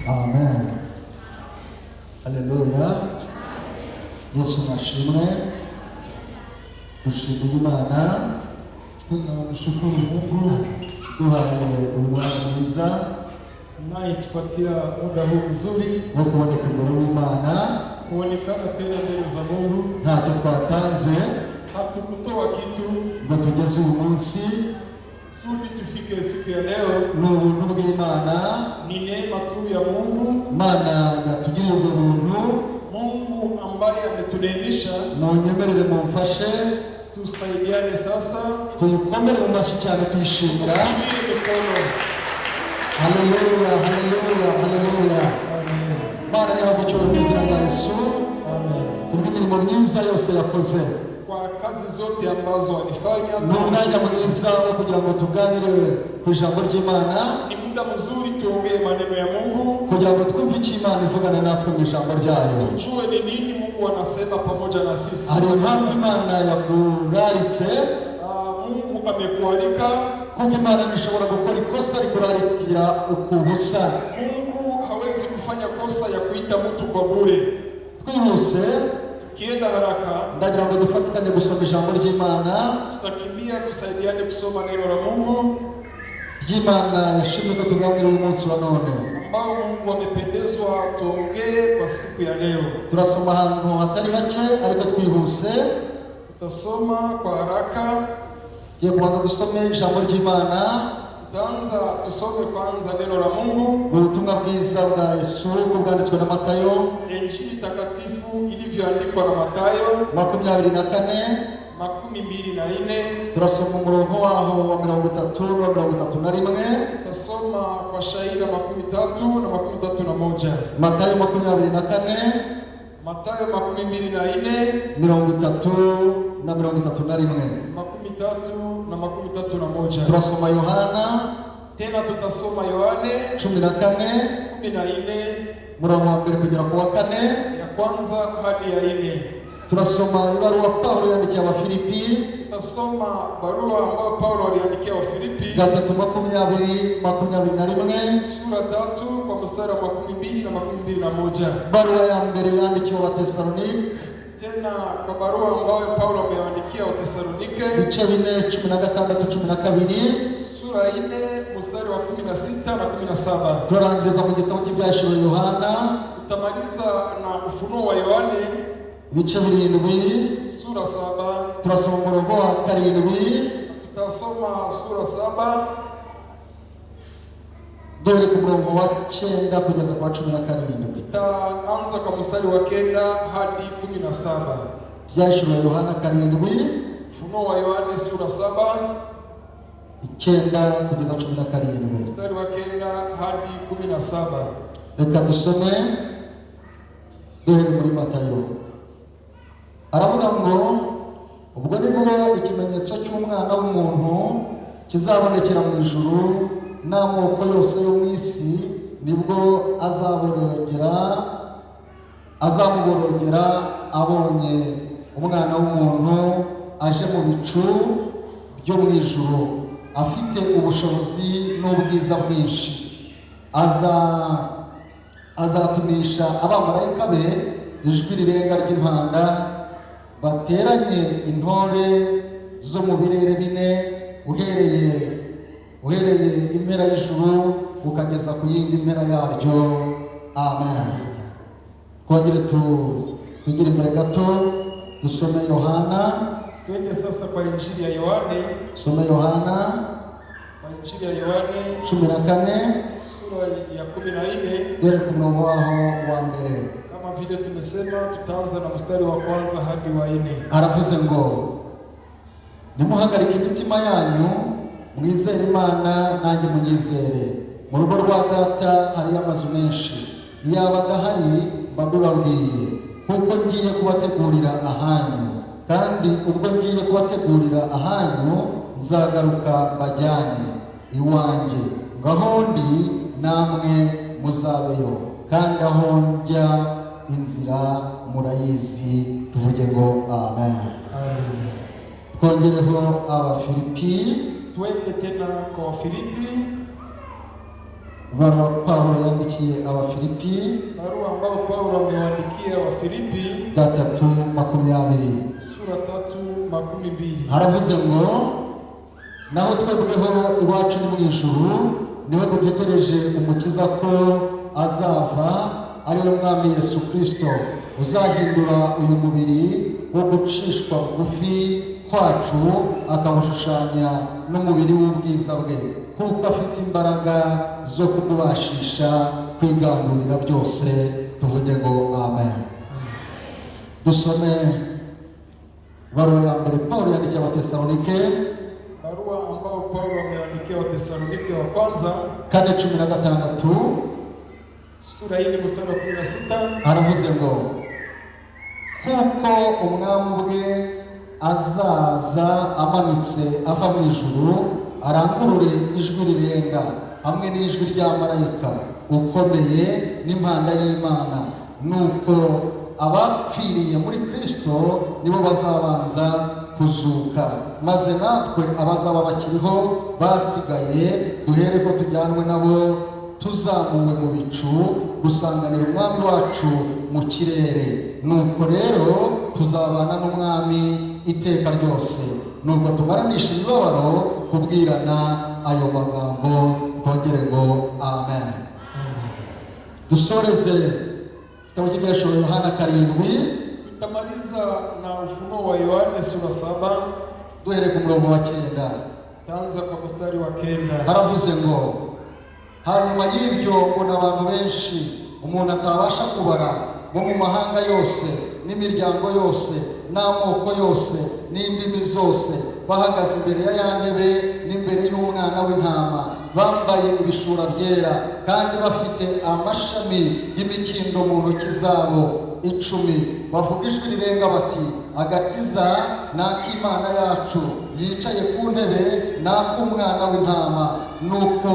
Amen. Haleluya. Yesu nashimwe. Dushimiye Imana. Tunamshukuru Mungu Duhaye uyu mwanya mwiza anayetupatia muda huu mzuri wo kuboneka imbere y'Imana. Kuonekana tena mbele za Mungu. Ntacyo twatanze Hatukutoa kitu ngo tugeze uyu munsi, kusudi tufike siku ya leo, ni ubuntu bw'Imana. Ni neema tu ya Mungu. Imana yatugiriye ubwo buntu. Mungu ambaye ametuneemisha, Munyemerere mumfashe, tusaidiane sasa, tuyikomere mu mashyi cyane tuyishimira. Tupigie mikono. Haleluya, haleluya, haleluya! Amen. Imana nihabwe icyubahiro mu izina rya Yesu Amen. kubw'imirimo myiza yose yakoze. Kwa kazi zote ambazo alifanya, Ni umwanya mwiza wo kugira ngo tuganire ku ijambo ry'Imana, ni muda mzuri tuongee maneno ya Mungu, kugira ngo twumve icyo Imana ivugana natwe mu ijambo ryayo. Tujue ni nini Mungu anasema pamoja na sisi. Hari impamvu Imana yakuraritse, Ah, Mungu amekualika. kuko Imana ntishobora gukora ikosa rikurarikira ku busa. Mungu hawezi kufanya kosa ya kuita mtu kwa bure. Twihuse, Tukienda haraka, ndagira ngo dufatikanye gusoma ijambo ry'Imana tutakimbia, tusaidiane kusoma neno la Mungu ry'Imana yashimye ko tuganira uyu munsi wa none. Ambao Mungu amependezwa tuongee kwa siku ya leo. Turasoma ahantu hatari hake ariko twihuse. Tutasoma kwa haraka. Tugiye kubanza dusome ijambo ry'Imana Tutaanza tusome kwanza neno la Mungu, mu butumwa bwiza bwa Yesu uko bwanditswe na Matayo, Injili takatifu ilivyoandikwa na Mathayo 24. 24. Turasoma umurongo waho wa 30 n'uwa 31. Tutasoma kwa shairi ya 30 na 31. Matayo 24, Mathayo 24, 30 na 31. 30 na 31. Turasoma Yohana Tena tutasoma Yohane 14, 14, murongo wa mbere kugera ku wa kane. Ya kwanza hadi ya ine. Turasoma ibaruwa Pawulo yandikiye Abafilipi, Tutasoma barua ambayo Paulo aliandikia Wafilipi, 3 20 21. Sura 3 kwa mstari wa 20 na 21. Baruwa ya mbere yandikiwe Abatesalonike, Tena kwa barua ambayo Paulo amewaandikia Watesalonike, ibice 4 16 12. Sura 4 mstari wa 16 na 17. Turarangiriza mu gitabo cy'Ibyahishuriwe Yohana, Tutamaliza na Ufunuo wa Yohane, ibice 7, sura 7. Turasoma umurongo wa 7. Tutasoma sura 7, Duhere ku murongo wa 9 kugeza ku wa 17. Tutaanza kwa mstari wa 9 hadi 17. Ibyahishuriwe Yohana 7, Ufunuo wa Yohane sura 7, 9 kugeza 17. Mstari wa 9 hadi 17. Reka dusome duhere muri Matayo. Aravuga ngo: "Ubwo nibwo ikimenyetso cy'Umwana w'umuntu kizabonekera mu ijuru, n'amoko yose yo mu isi nibwo azaborogera, azamuborogera abonye Umwana w'umuntu aje mu bicu byo mu ijuru afite ubushobozi n'ubwiza bwinshi. Azatumisha abamarayika be ijwi rirenga ry'impanda, bateranye intore zo mu birere bine, uhereye impera y'ijuru ukageza ku yindi mpera yaryo." Amen. Twongere twigire imbere gato dusome Yohana. Twende sasa kwa Injili ya Yohane, Some Yohana kwa Injili ya Yohane 14, sura ya 14, dore ku murongo waho wa mbere. Kama vile tumesema, tutaanza na mstari wa kwanza hadi wa nne. Aravuze ngo nimuhagarike imitima yanyu, mwizere Imana, nanjye munyizere. Mu rugo rwa Data hariyo amazu menshi, iyaba adahari mba mbibabwiye, kuko ngiye kubategurira ahanyu. Kandi ubwo ngiye kubategurira ahanyu, nzagaruka mbajyane iwanjye, ngo aho ndi namwe muzabeyo. Kandi aho njya inzira murayizi. Tuvuge ngo amen. Amen. Twongereho Abafilipi. Twende tena kwa Wafilipi, Ibaruwa Pawulo yandikiye Abafilipi, barua ambayo Paulo amewaandikia Wafilipi, 3:20. Sura 3:20. Haravuze ngo naho twebweho iwacu ni mu ijuru, niho dutegereje umukiza ko azava, ari we Mwami Yesu Kirisito, uzahindura uyu mubiri wo gucishwa bugufi kwacu, akawushushanya n'umubiri w'ubwiza bwe, kuko afite imbaraga zo kumubashisha kwiganurira byose. Tuvuge ngo amen. Dusome ibaruwa ya mbere Paul yandikiye Abatesalonike, Barua ambayo Paulo ameandikia Watesalonike wa kwanza, 4:16. Sura 4 mstari wa 16. Aravuze ngo kuko Umwami ubwe azaza amanutse ava mu ijuru, arangurure ijwi rirenga hamwe n'ijwi rya marayika ukomeye n'impanda y'Imana, nuko abapfiriye muri Kristo nibo bazabanza kuzuka, maze natwe abazaba bakiriho basigaye duhere ko tujyanwe nabo tuzamuwe mu bicu gusanganira Umwami wacu mu kirere. Nuko rero tuzabana n'Umwami iteka ryose. Nuko tumaranisha imibabaro kubwirana ayo magambo. Twongere ngo amen. Dusoreze igitabo cy'Ibyahishuwe, Yohana 7. Tutamaliza na Ufunuo wa Yohane sura 7, Duhereye ku murongo wa 9. Taanza kwa mstari wa 9. Haravuze ngo hanyuma y'ibyo mbona abantu benshi umuntu atabasha kubara, bo mu mahanga yose n'imiryango yose n'amoko yose n'indimi zose, bahagaze imbere ya ya ntebe n'imbere y'Umwana w'Intama, bambaye ibishura byera kandi bafite amashami y'imikindo mu ntoki zabo 10, bavuga ijwi rirenga bati: "Agakiza ni ak'Imana yacu yicaye ku ntebe n'ak'Umwana w'Intama." Nuko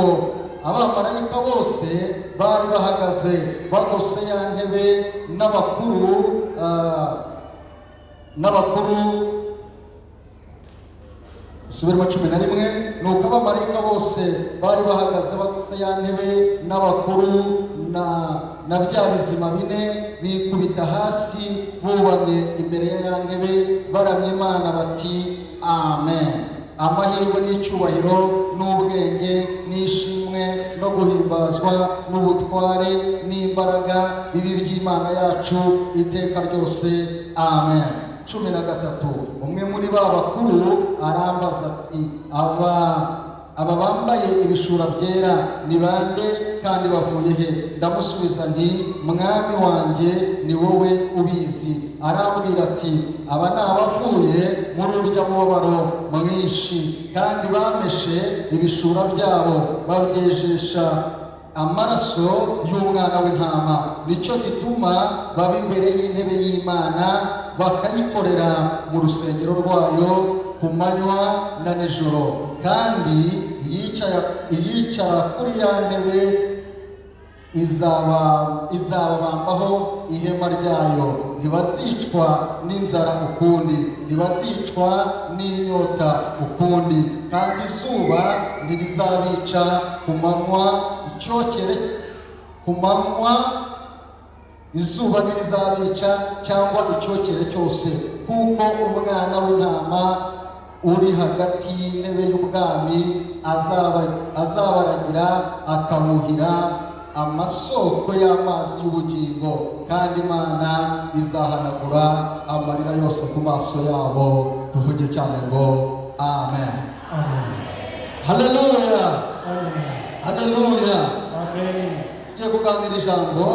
abamarayika bose bari bahagaze bagose ya ntebe n'abakuru. Subiramo 11. Nuko abamarayika bose bari bahagaze bagose ya ntebe n'abakuru na bya bizima bine, bikubita hasi bubamye imbere ya ya ntebe, baramya Imana bati: "Amen! Amahirwe n'icyubahiro n'ubwenge n'ishimwe no guhimbazwa n'ubutware n'imbaraga bibe iby'Imana yacu iteka ryose. Amen." 13. Umwe muri ba bakuru arambaza ati: Aba bambaye ibishura byera ni bande, kandi bavuye he?" Ndamusubiza nti: "Mwami wanjye, ni wowe ubizi." Arambwira ati: "Aba ni abavuye muri urya mubabaro mwinshi, kandi bameshe ibishura byabo babyejesha amaraso y'Umwana w'Intama. Nicyo gituma baba imbere y'intebe y'Imana, bakayikorera mu rusengero rwayo ku manywa na nijoro, kandi iyicara kuri ya ntebe izababambaho ihema ryayo. Ntibazicwa n'inzara ukundi, ntibazicwa n'inyota ukundi, kandi izuba ntirizabica ku manywa, icyokere ku manywa izuba ntirizabica cyangwa icyokere cyose, kuko Umwana w'Intama uri hagati y'intebe y'ubwami azabaragira, akabuhira amasoko y'amazi y'ubugingo, kandi Imana izahanagura amarira yose ku maso yabo." Tuvuge cyane ngo amen. Amen. Haleluya! Amen. Haleluya! Amen. Tugiye kuganira ijambo.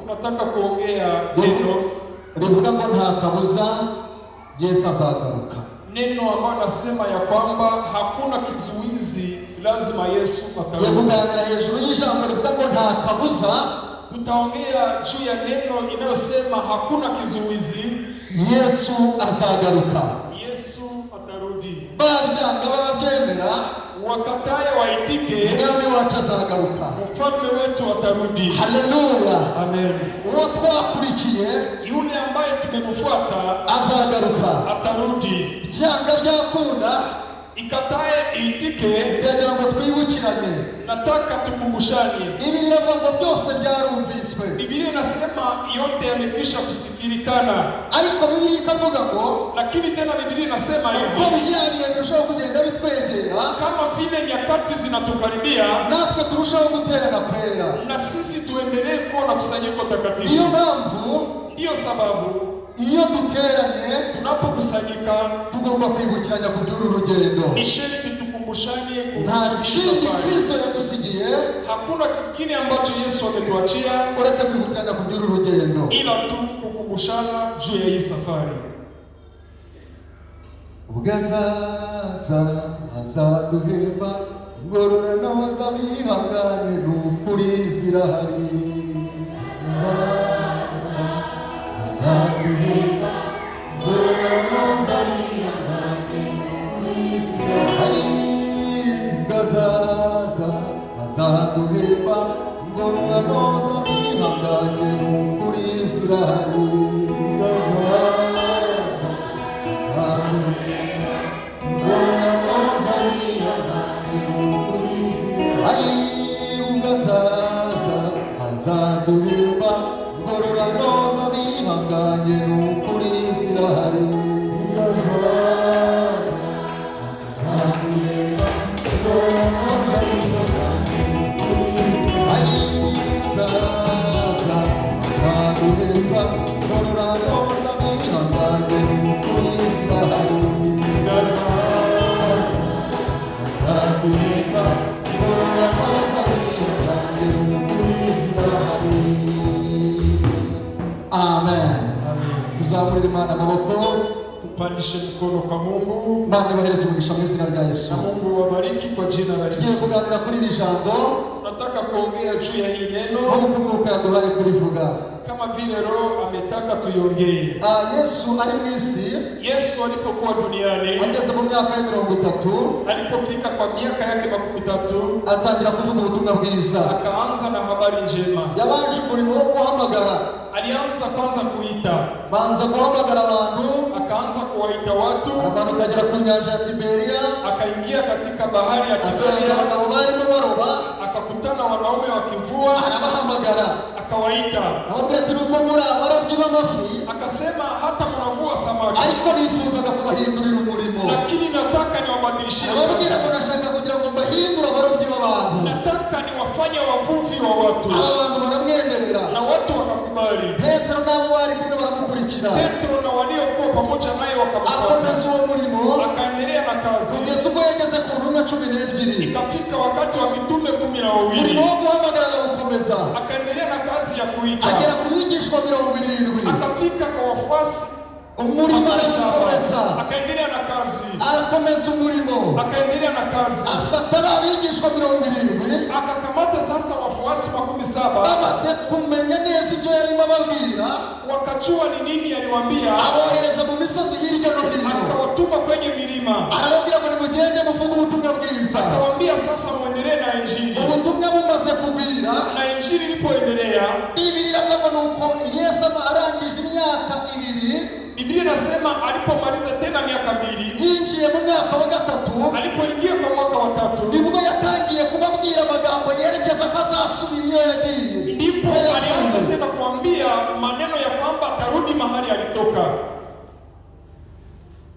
Tunataka kuongea neno, rivuga ngo nta kabuza Yesu azagaruka. Neno ambayo nasema ya kwamba hakuna kizuizi, lazima Yesu Tugiye atarudi. Kuganira hejuru y'ijambo rivuga ngo nta kabuza Tutaongea juu ya neno inayosema hakuna kizuizi, Yesu azagaruka. Yesu atarudi. Babyanga babyemera, Wakataye waitike, umwami wacu azagaruka. Mfalme wetu atarudi. Haleluya! Amen. Uwo twakurikiye Yule ambaye tumemfuata azagaruka. Atarudi. Byanga byakunda, Ikataye iitike, ndagira ngo twibukiranye. Nataka tukumbushane. Bibiliya iravuga ngo byose byarumviswe, Biblia inasema yote yamekwisha kusikilikana, ariko Bibiliya ikavuga ngo lakini tena Biblia inasema uko hivi, bya bihe birushaho kugenda bitwegera, kama vile nyakati zinatukaribia, natwe turushaho guterana kwera. Na sisi tuendelee kuwa na kusanyiko Niyo takatifu. mpamvu Ndiyo sababu iyo duteranye tunapokusanyika tugomba kwibukiranya ku by'uru rugendo. Ni sherti tukumbushane Nta kuhusu hii kindi safari. Kristo yadusigiye Hakuna kingine ambacho Yesu ametuachia uretse kwibukiranya ku by'uru rugendo. Ila tu kukumbushana juu ya hii safari. Ubwo azaza azaduhemba ingororano z'abihanganye, ni ukuri zirahari. Azaza azaduhemba ingororano z'abihanganye, ni ukuri zirahari. Ubwo azaza azaduhemba ingororano z'abihanganye, ni ukuri zirahari. Ubwo azaza azaduhemba ingororano z'abihanganye, ni ukuri zirahari. Ubwo azaza azaduhemba ingororano z'abihanganye, ni ukuri zirahari. Ubwo azaza azaduhemba ingororano z'abihanganye, ni ukuri zirahari. Azaza azaduhemba ingororano z'abihanganye, ni ukuri zirahari. Azaza azaduhemba ingororano z'abihanganye, ni ukuri zirahari. Amen. Amen. Tuzamurire Imana amaboko. Tupandishe mkono kwa Mungu Imana ibahereze umugisha mu izina rya Yesu. Na Mungu wabariki kwa jina la Tugiye Yesu. Kuganira kuri iri jambo Tunataka kuongea juu ya hii neno nk'uko Umwuka yaduhaye kurivuga. Kama vile Roho ametaka tuiongee. Ah, Yesu ari mu isi, Yesu alipokuwa duniani, ageze mu myaka ya 30, alipofika kwa miaka yake 30, atangira kuvuga ubutumwa bwiza. Akaanza na habari njema. Yabanje umurimo wo guhamagara. Alianza kwanza kuita, Banza guhamagara abantu, akaanza kuwaita watu, aramanuka agera ku nyanja ya Tiberiya, akaingia katika bahari ya asanga Tiberia, abagabo barimo baroba, akakutana wanaume wakivua, arabahamagara, akawaita, ababwira ati nubwo muri abarobyi b'amafi, akasema hata mnavua samaki, ariko nifuzaga kubahindurira umurimo. Lakini nataka niwabadilishie Arababwira kazi. ngo nashaka kugira ngo mbahindure abarobyi b'abantu. Nataka niwafanye wavuvi wa watu, Aba bantu baramwemerera. Na watu wakakubali. Petero n'abo bari kumwe baramukurikira. Petro na waliokuwa pamoja naye wakamfuata, Akomeza uwo murimo akaendelea na kazi. Kugeza ubwo yageze ku ntumwa 12. Ikafika wakati wa mitume 12, Umurimo wo guhamagara arawukomeza, akaendelea na kazi ya kuita, agera ku bigishwa 70. Akafika kwa wafuasi Umurimo arawukomeza, 70, akaendelea na kazi, arakomeza umurimo, akaendelea na kazi, afata ba bigishwa 70, akakamata sasa wafuasi 70, bamaze kumenya neza ibyo yarimo ababwira, wakajua ni nini aliwaambia, abohereza mu misozi hirya no hino. Akawatuma kwenye milima, Arababwira ngo nimugende muvuge ubutumwa bwiza. Akawaambia sasa muendelee na injili. Ubutumwa bumaze kugwira, Na injili ilipoendelea, Bibiliya iravuga ngo nuko Yesu aba arangije imyaka 2, Biblia inasema alipomaliza tena miaka 2, yinjiye mu mwaka wa gatatu, alipoingia kwa mwaka wa tatu, nibwo yatangiye kubabwira amagambo yerekeza ko azasubira iyo yagiye. Ndipo alianza tena kuambia maneno ya kwamba atarudi mahali alitoka.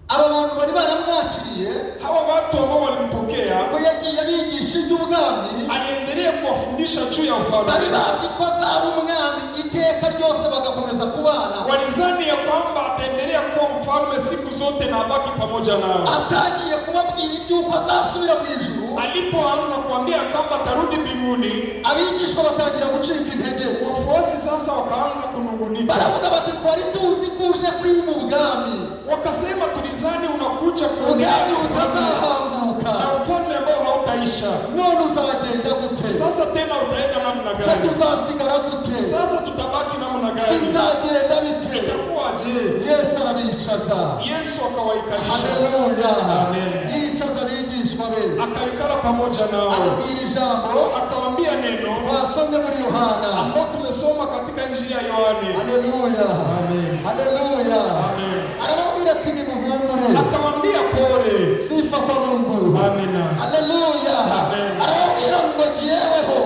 Aba bantu bari baramwakiriye, Hawa watu ambao walimpokea, ngo yagiye abigisha iby'ubwami, aliendelea kuwa kuwafundisha juu ya Bari ufalme. bazi ko azaba umwami iteka ryose, bagakomeza kubana. Walizani ya kwamba ataendelea kuwa mfalme siku zote na abaki pamoja nao. Atangiye kubabwira iby'uko azasubira mu ijuru, Alipoanza kuambia kwamba atarudi mbinguni, abigishwa batangira gucika intege. Wafuasi sasa wakaanza kunungunika. Baravuga bati: "Twari tuzi ko uje kwima ubwami, Wakasema, tulizani unakuja kuongea ubwami butazahanguka, na ufalme ambao hautaisha. None uzagenda gute? Sasa tena utaenda namna Twe gani? tuzasigara gute? Sasa tutabaki namna gani? Bizagenda bite?" Itakuwaje?" Yesu arabicaza. Yesu akawaikalisha, Haleluya. Amen. Yicaza abigishwa be, akaikala pamoja nao, ababwira ijambo akawaambia neno twasomye muri Yohana. ambao tumesoma katika Injili ya Yohane. Haleluya. Amen. Haleluya. Amen. Arababwira ati: "Nimuhumure." Akawaambia pole. Sifa kwa Mungu. Amina. Haleluya. Amen. Arababwira ngo: "Jyeweho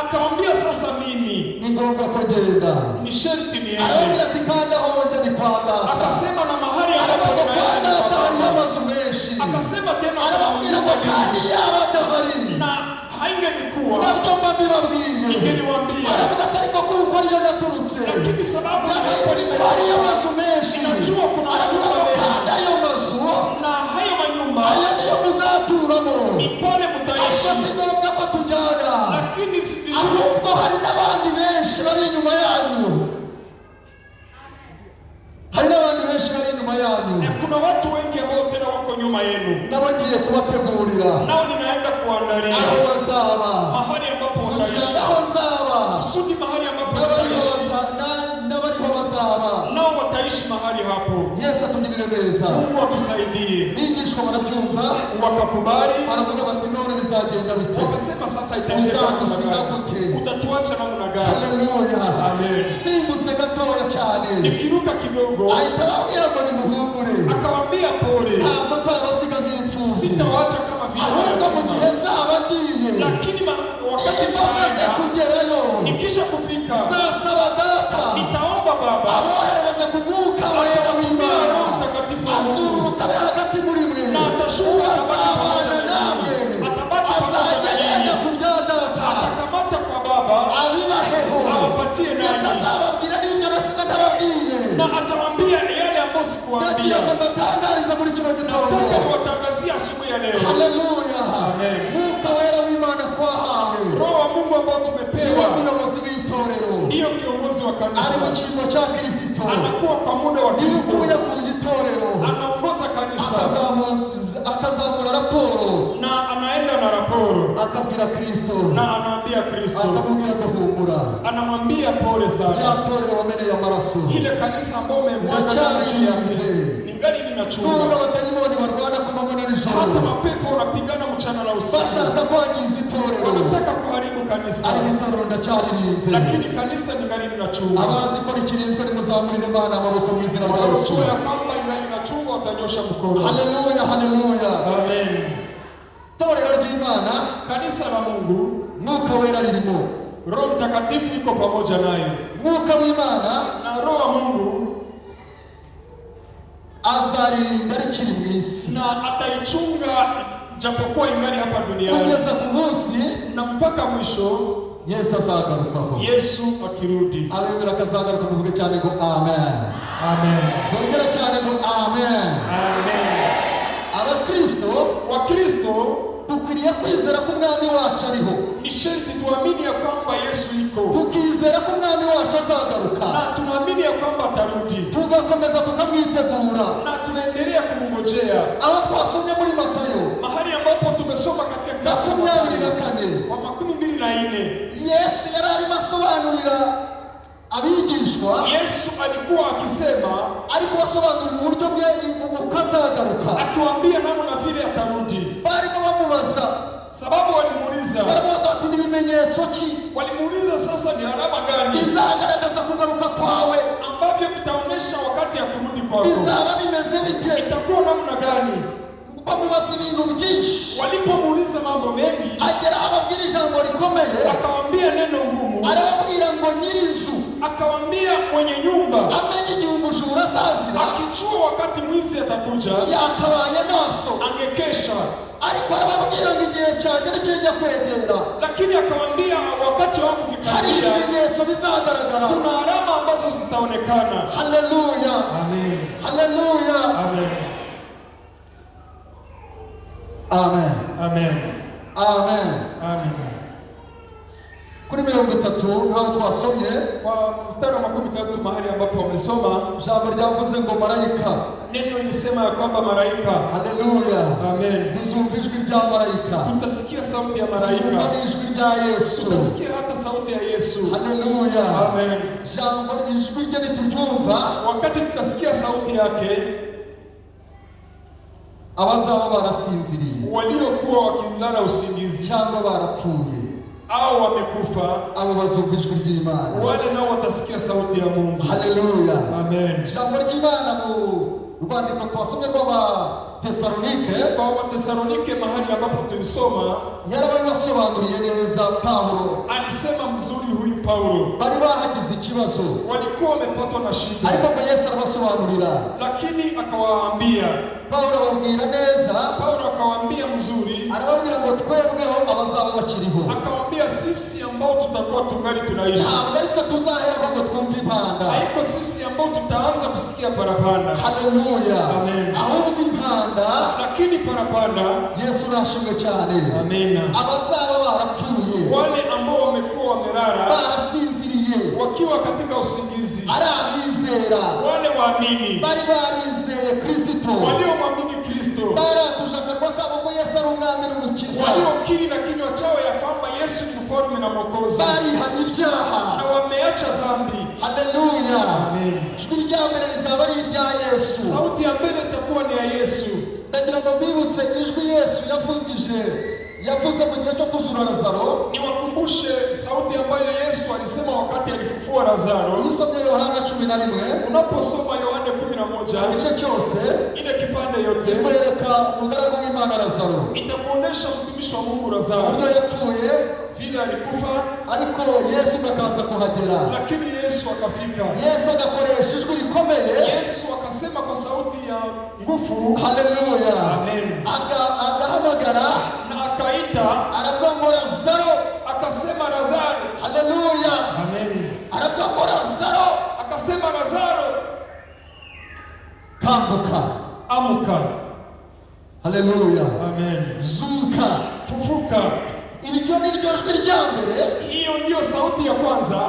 Akawambia sasa mimi ni ngombwa ko genda." ni sherti niende. Arababwira ati: "Kandi aho njya ni kwa Data." Akasema na mahali ambapo Aravuga ngo kwa ninaenda ni Data kwa hariyo Baba. amazu menshi. Akasema tena Arababwira ngo kandi yaba adahari, na haingelikuwa nabyo mba mbibabwiye. Ningeliwaambia, Aravuga ati: "Ariko kuko ariyo naturutse, lakini sababu ndabizi ko hariyo amazu menshi." Ninajua kuna Aravuga ngo manyumba mengi. kandi ayo mazu, Na hayo manyumba ayo niyo muzaturamo, ni pale ariko mutaishi, si ngombwa ko tujyana, lakini si vizuri, ahubwo hari n'abandi benshi bari inyuma yanyu, hari n'abandi benshi bari inyuma yanyu, kuna watu wengi ambao tena wako nyuma yenu, nabo ngiye kubategurira nao ninaenda kuandalia aho bazaba, mahali ambapo kugira wataishi, ngo aho nzaba kusudi mahali ambapo n'abariho wataishi n'abariho bazaba. Nao wataishi mahali hapo. Yesu atugirire neza. Mungu atusaidie. Bigishwa barabyumva. Wakakubali, Baravuga bati: "None bizagenda bite? Wakasema sasa itaendeka namna Uzadusiga gani? gute?" Utatuacha namna gani? Haleluya. Amen. Simbutse gatoya cyane, Nikiruka kidogo, ahita ababwira ngo: "Nimuhumure, akawambia pole, ntabwo nzabasiga nk'imfubyi, sitawaacha kama vile ahubwo mu gihe yatima. nzaba ngiye, Lakini wakati niba maze nitaenda, kugerayo, nikisha kufika, nzasaba Data nitaomba Baba aboherereze ku Mwuka Wera atumia Roho w'Imana, Mtakatifu wa Mungu azururuka abe hagati muri mwe, na atashuka atabaki azabana pamoja namwe, nanyi, atabaki pamoja azajya na yenda nyinyi, ku bya Data atakamata kwa Baba abibaheho, awapatie ndetse nanyi, azababwira n'ibyo nasize ntababwiye." Na atawambia yale ambayo Ndagira sikuwaambia. ngo mbatangarize muri kino gitondo. Nataka kuwatangazia asubuhi ya leo, Haleluya. Amen. Mwuka Wera w'Imana twahawe Roho wa Mungu ambao niwe tumepewa muyobozi w'itorero, ndiyo kiongozi wa ari mu kanisa, cyimbo cya Kirisito, anakuwa kwa muda wa niwe Kristo, ukuye ku itorero, anaongoza kanisa akazamura raporo, na anaenda na raporo akabwira Kristo, na anaambia Kristo, akamubwira ngo: "Humura, anamwambia pole rya sana, torero wameneye amaraso, ile kanisa ambao umemwaga damu juu ndacyaririnze, yake ningali nubwo ninachunga, abadayimoni barwana ku manywa na nijoro hata mapepo wanapigana mchana na usiku, bashaka kwangiza itorero, wanataka kuharibu kanisa, ariko itorero ndacyaririnze." Lakini kanisa ningali ninachunga. Abazi ko rikirinzwe, nimuzamurire Imana amaboko mu izina rya Yesu. Wanaojua ya kwamba ingali inachungwa watanyosha mkono. Haleluya, haleluya. Amen. Itorero ry'Imana, Kanisa la Mungu, Mwuka Wera ririmo. Roho Mtakatifu iko pamoja nayo, Mwuka w'Imana na Roho wa Mungu azaririnda rikiri mu isi, na ataichunga japokuwa ingali hapa duniani, kugeza ku munsi na mpaka mwisho Yesu azagarukaho. Yesu akirudi. Abemera akazagaruka, muvuge cyane ngo amen. Amen. Bongere cyane ngo amen. Amen. Abakristo Wakristo dukwiriye kwizera ko Umwami wacu ariho, ni sharti tuamini ya kwamba Yesu iko tukizera ko Umwami wacu azagaruka, na tunaamini ya kwamba atarudi tugakomeza tukamwitegura. Na tunaendelea kumngojea. Aho twasomye muri Matayo Mahali ambapo tumesoma katika kitabu cha 24, kwa 24, Yesu yari arimo asobanurira abigishwa, Yesu alikuwa akisema, ari kubasobanurira uburyo bwe uko azagaruka. Akiwaambia namna vile atarudi, Barimo bamubaza, sababu walimuuliza, baramubaza bati: "Ni ibimenyetso ki walimuuliza sasa ni alama gani bizagaragaza kugaruka kwawe? Ambavyo vitaonyesha wakati ya kurudi kwako, Bizaba bimeze bite?" Itakuwa namna gani? Bamubaza ibintu byinshi. Walipomuuliza mambo mengi, Agera aho ababwira ijambo rikomeye, akawambia neno ngumu, arababwira ngo nyir'inzu Akawambia mwenye nyumba amenye igihe umujura azazira, akijua wakati mwizi atakuja, yakabaye maso. Angekesha. Ariko arababwira ngo igihe cyanjye nikijya kwegera, Lakini akawambia wakati wangu hari ukikaribia, ibimenyetso bizagaragara. Kuna alama ambazo zitaonekana. Haleluya. Amen. Haleluya. Amen. Amen. Amen. Amen. Amen. Kuri 30 nk'aho twasomye, Kwa mstari wa 30 mahali ambapo wamesoma, ijambo ryavuze ngo marayika. Neno ilisema ya kwamba malaika. Haleluya. Amen. Tuzumva ijwi rya marayika, Tutasikia sauti ya tuzumva malaika, n'ijwi rya Yesu. Tutasikia hata sauti ya Yesu. Haleluya. Amen. Ijambo ijwi rye nituryumva, Wakati tutasikia sauti yake, abazaba barasinziriye waliokuwa wakilala usingizi cyangwa barapfuye, au wamekufa, abo bazumva ijwi ry'Imana. Wale nao watasikia sauti ya Mungu. Haleluya. Amen. Ijambo ry'Imana mu rwandiko twasomye rw'Abatesalonike, Kwa Watesalonike mahali ambapo tulisoma, yarabibasobanuriye neza Pawulo. Alisema mzuri huyu Paulo. Bari bahagize ikibazo, Walikuwa wamepatwa na shida, ariko ngo Yesu arabasobanurira. Lakini akawaambia. Pawulo ababwira neza. Paulo akawaambia mzuri, Arababwira ngo twebweho abazaba bakiriho, akawaambia sisi ambao tutakuwa tungali tunaishi, ntabwo ariko tuzaherwa ngo twumve impanda. Haiko sisi ambao tutaanza kusikia parapanda, Haleluya. Amen. Ahubwo impanda, lakini parapanda, Yesu nashimwe cyane, amina, abazaba barapfuye, wale ambao wamekuwa wamelala barasinziriye, wakiwa katika usingizi, ari abizera, wale waamini bari barizeye Kristo, waliomwamini Kristo, baratuje akanwa kabo ko Yesu ari umwami n'umukiza, waliokiri na kinywa chao ya kwamba Yesu ni mfalme na Mwokozi, barihanye ibyaha. Na wameacha dhambi. Haleluya. Amen. Ijwi rya mbere rizaba ari irya Yesu. Sauti ya mbele itakuwa ni ya Yesu. Ndagira ngo mbibutse ijwi Yesu yavugije, yavuze mu gihe cyo kuzura Lazaro. Niwakumbushe sauti ambayo Yesu alisema wakati alifufua Lazaro. Iyo usomye Yohana 11, Unaposoma Yohane 11, igice cyose, ile kipande yote, kikwereka umugaragu w'Imana Lazaro, itakuonesha mtumishi wa Mungu Lazaro uburyo yapfuye, vile alikufa, ariko Yesu akaza kuhagera. Lakini Yesu akafika. Yesu agakoresha ijwi rikomeye. Yesu akasema kwa sauti ya nguvu. Haleluya. Amen. Agahamagara, Na akaita, aravuga ngo Lazaro. Akasema Lazaro. Haleluya. Amen. Aravuga ngo Lazaro, Akasema Lazaro, kanguka. Amka. Haleluya. Amen. Zuka. Fufuka. Iryo ni ryo jwi rya mbere Hiyo ndiyo sauti ya kwanza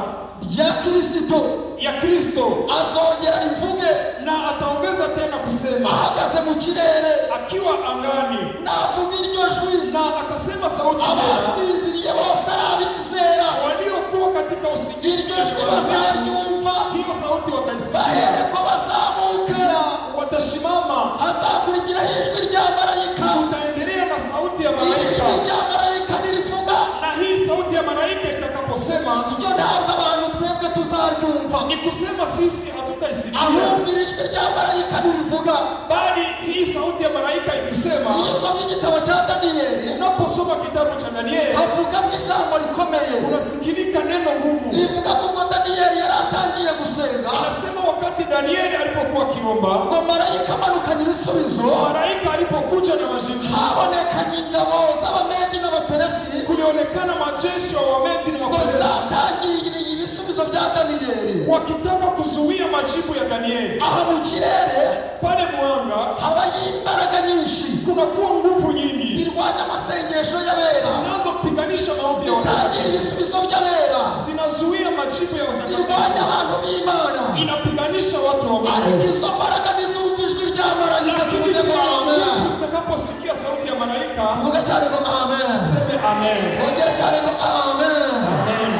rya Kristo. Ya Kristo. Azongera rivuge, Na ataongeza tena kusema, ahagaze mu kirere. Akiwa angani. Navuga iryo jwi, Na akasema sauti tena, abasinziriye bose ari abizera, waliokuwa katika usingizi, iryo jwi bazaryumva, hiyo sauti wataisikia, bahereko bazamuke. Na watasimama. Hazakurikiraho ijwi rya marayika. Utaendelea na sauti ya Iri malaika. jwi rya marayika nirivuga, Na hii sauti ya malaika itakaposema, iryo ntabwo abantu twebwe tuzaryumva, ni kusema sisi hatutaisikia, ahubwo iri jwi rya marayika nirivuga, bali hii sauti ya malaika ikisema, iyo usomye igitabo cya Daniyeli, unaposoma kitabu cha Danieli, havugamo ijambo rikomeye, unasikilika neno ngumu. Rivuga ko ubwo Daniyeli yari atangiye gusenga, Anasema wakati Danieli alipokuwa akiomba, ngo marayika amanukanye ibisubizo, malaika alipokuja na majibu, habonekanye ingabo z'Abamedi n'Abaperesi, kulionekana majeshi wa Wamedi na ngo Waperesi zatangiriye ibisubizo bya Daniyeli. Wakitaka kuzuia majibu ya Danieli. Aho mu kirere Pale mwanga habayo imbaraga nyinshi kunakuwa nguvu nyingi zirwanya amasengesho y'abera, zinazopiganisha maombi ya zitangira watakatifu, ibisubizo by'abera, zinazuia majibu ya zirwanya watakatifu, abantu b'Imana. Inapiganisha watu wa Ariko Mungu. izo mbaraga nizumva ijwi rya marayika, Lakini tuvuge ngo zile amen. nguvu zitakaposikia sauti ya malaika, Tuvuge cyane ngo amen. Seme amen. Wongere cyane ngo amen. Amen.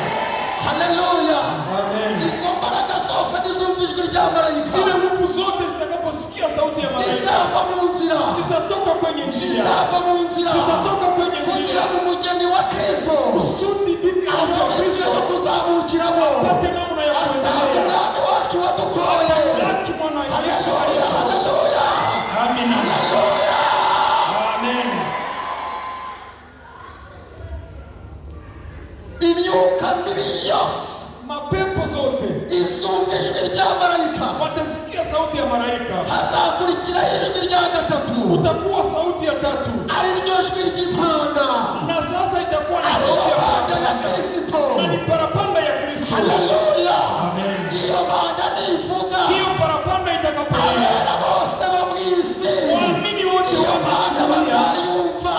Haleluya. Amen. Izo mbaraga zose nizumva ijwi rya marayika, Zile nguvu zote zitakaposikia sauti ya malaika, zizava mu nzira, zitatoka kwenye njia, zizava mu nzira, zitatoka kwenye kugira njia, ngo umugeni wa Kristo kusudi bibi harusi wa abone inzira Kristo yo kuzamukiramo, apate namna ya asanga kuendelea. umwami wacu wadukoye. Laki mwana Yesu. Haleluya, haleluya. Amina. Amen. Imyuka mibi yose Mapepo zote Watasikia sauti ya malaika. Hazakurikiraho ijwi rya gatatu, Utakuwa sauti ya tatu, ari ryo jwi ry'impanda, na sasa itakuwa ni ariyo sauti ya mpanda ya Kirisito. Na ni parapanda ya Kristo. Haleluya! Amen. Iyo mpanda nivuga, Hiyo parapanda itakapolia, abera bose bo mu isi waamini wote iyo wa mpanda dunia bazayumva,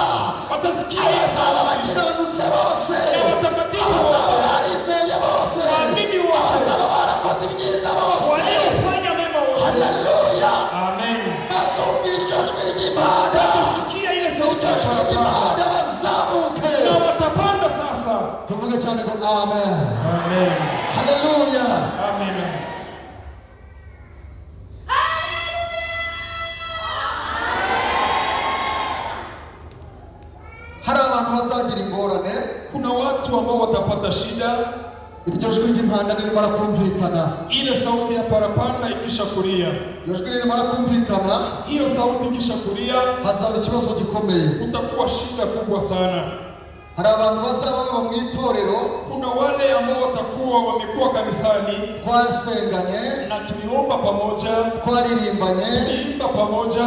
watasikia hiyo abazaba sauti, bakiranutse bose, na watakatifu abazaba wote, barizeye bose, waamini wote, abazaba barakoze ibyiza bose, waliofanya mema wote. Haleluya! Amen. Bazumva iryo jwi ry'impanda, Watasikia ile sauti iryo ya jwi parapanda ry'impanda bazamuke. Na watapanda sasa. Tuvuge cyane ngo amen. Amen. Haleluya! Amen. Hari abantu bazagira ingorane. Kuna watu ambao watapata shida. Iryo jwi ry'impanda nirimara kumvikana, Ile sauti ya parapanda ikisha kulia, iryo jwi nirimara kumvikana, hiyo sauti ikisha kulia, hazaba ikibazo gikomeye. Kutakuwa shida kubwa sana. Hari abantu bazaba baba mu itorero, Kuna wale ambao watakuwa wamekuwa kanisani twasenganye, na tuliomba pamoja, twaririmbanye, tuliimba pamoja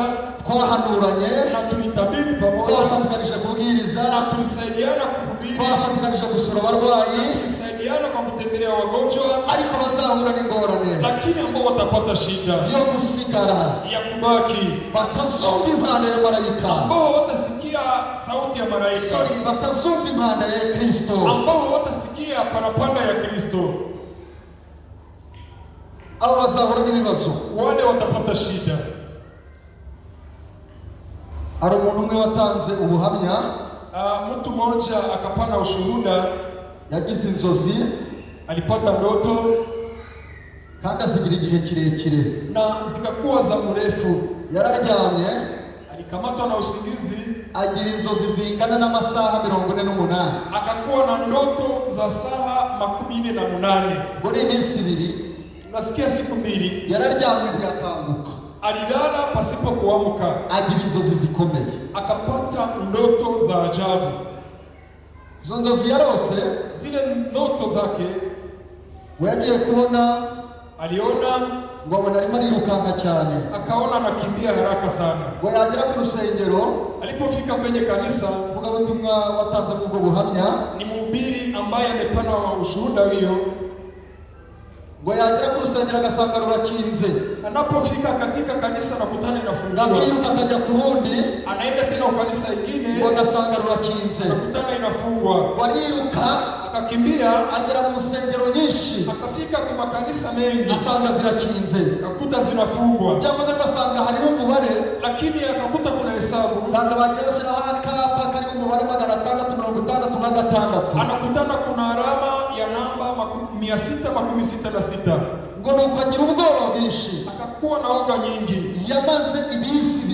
twahanuranye, na tulitabiri pamoja twafatikanije kubwiriza, na tulisaidiana kuhubiri, twafatikanije gusura abarwayi, tulisaidiana kwa kutembelea wagonjwa, ariko bazahura n'ingorane lakini ambao watapata shida yo gusigara, ya kubaki, batazumva impanda ya marayika, ambao hawatasikia sauti ya malaika, sorry, batazumva impanda ya Kristo, ambao hawatasikia parapanda ya Kristo, abo bazahura n'ibibazo. Wale watapata shida. Hari umuntu umwe watanze ubuhamya. Mtu mmoja akapana ushuhuda, Yagize inzozi alipata ndoto kandi azigira igihe kirekire. Na zikakuwa za mrefu. Yararyamye, Alikamatwa na usingizi, agira inzozi zingana n'amasaha 48. Akakuwa na ndoto za saa 48. Ubwo ni iminsi 2. Nasikia siku 2. Yararyamye ntiyakanguka, Alilala pasipo kuamka, agira inzozi zikomeye. Akapata ndoto za ajabu. Izo nzozi yarose, Zile ndoto zake, we yagiye kubona, aliona, ngo abona arimo arirukanka cyane, akaona anakimbia haraka sana. Ngo yagera ku rusengero, Alipofika kwenye kanisa, umuvugabutumwa watanze ubwo buhamya, ni mhubiri ambaye amepana ushuhuda hiyo. Ngo yagera ku rusengero agasanga rurakinze, Anapofika katika kanisa nakutana inafungiwa, akiruka akajya ku rundi, anaenda tena kwa kanisa ingine, ngo agasanga rurakinze, nakutana inafungwa, ngo ariruka, akakimbia, agera mu nsengero nyinshi, akafika kwa makanisa mengi, asanga zirakinze, akakuta zinafungwa, cyangwa se agasanga harimo umubare, lakini akakuta kuna hesabu, usanga bagiye bashyiraho akapa kariho umubare 666, anakutana kuna alama ya namba 666. Ngo nuko agira ubwoba bwinshi. Akakuwa na woga nyingi. Yamaze iminsi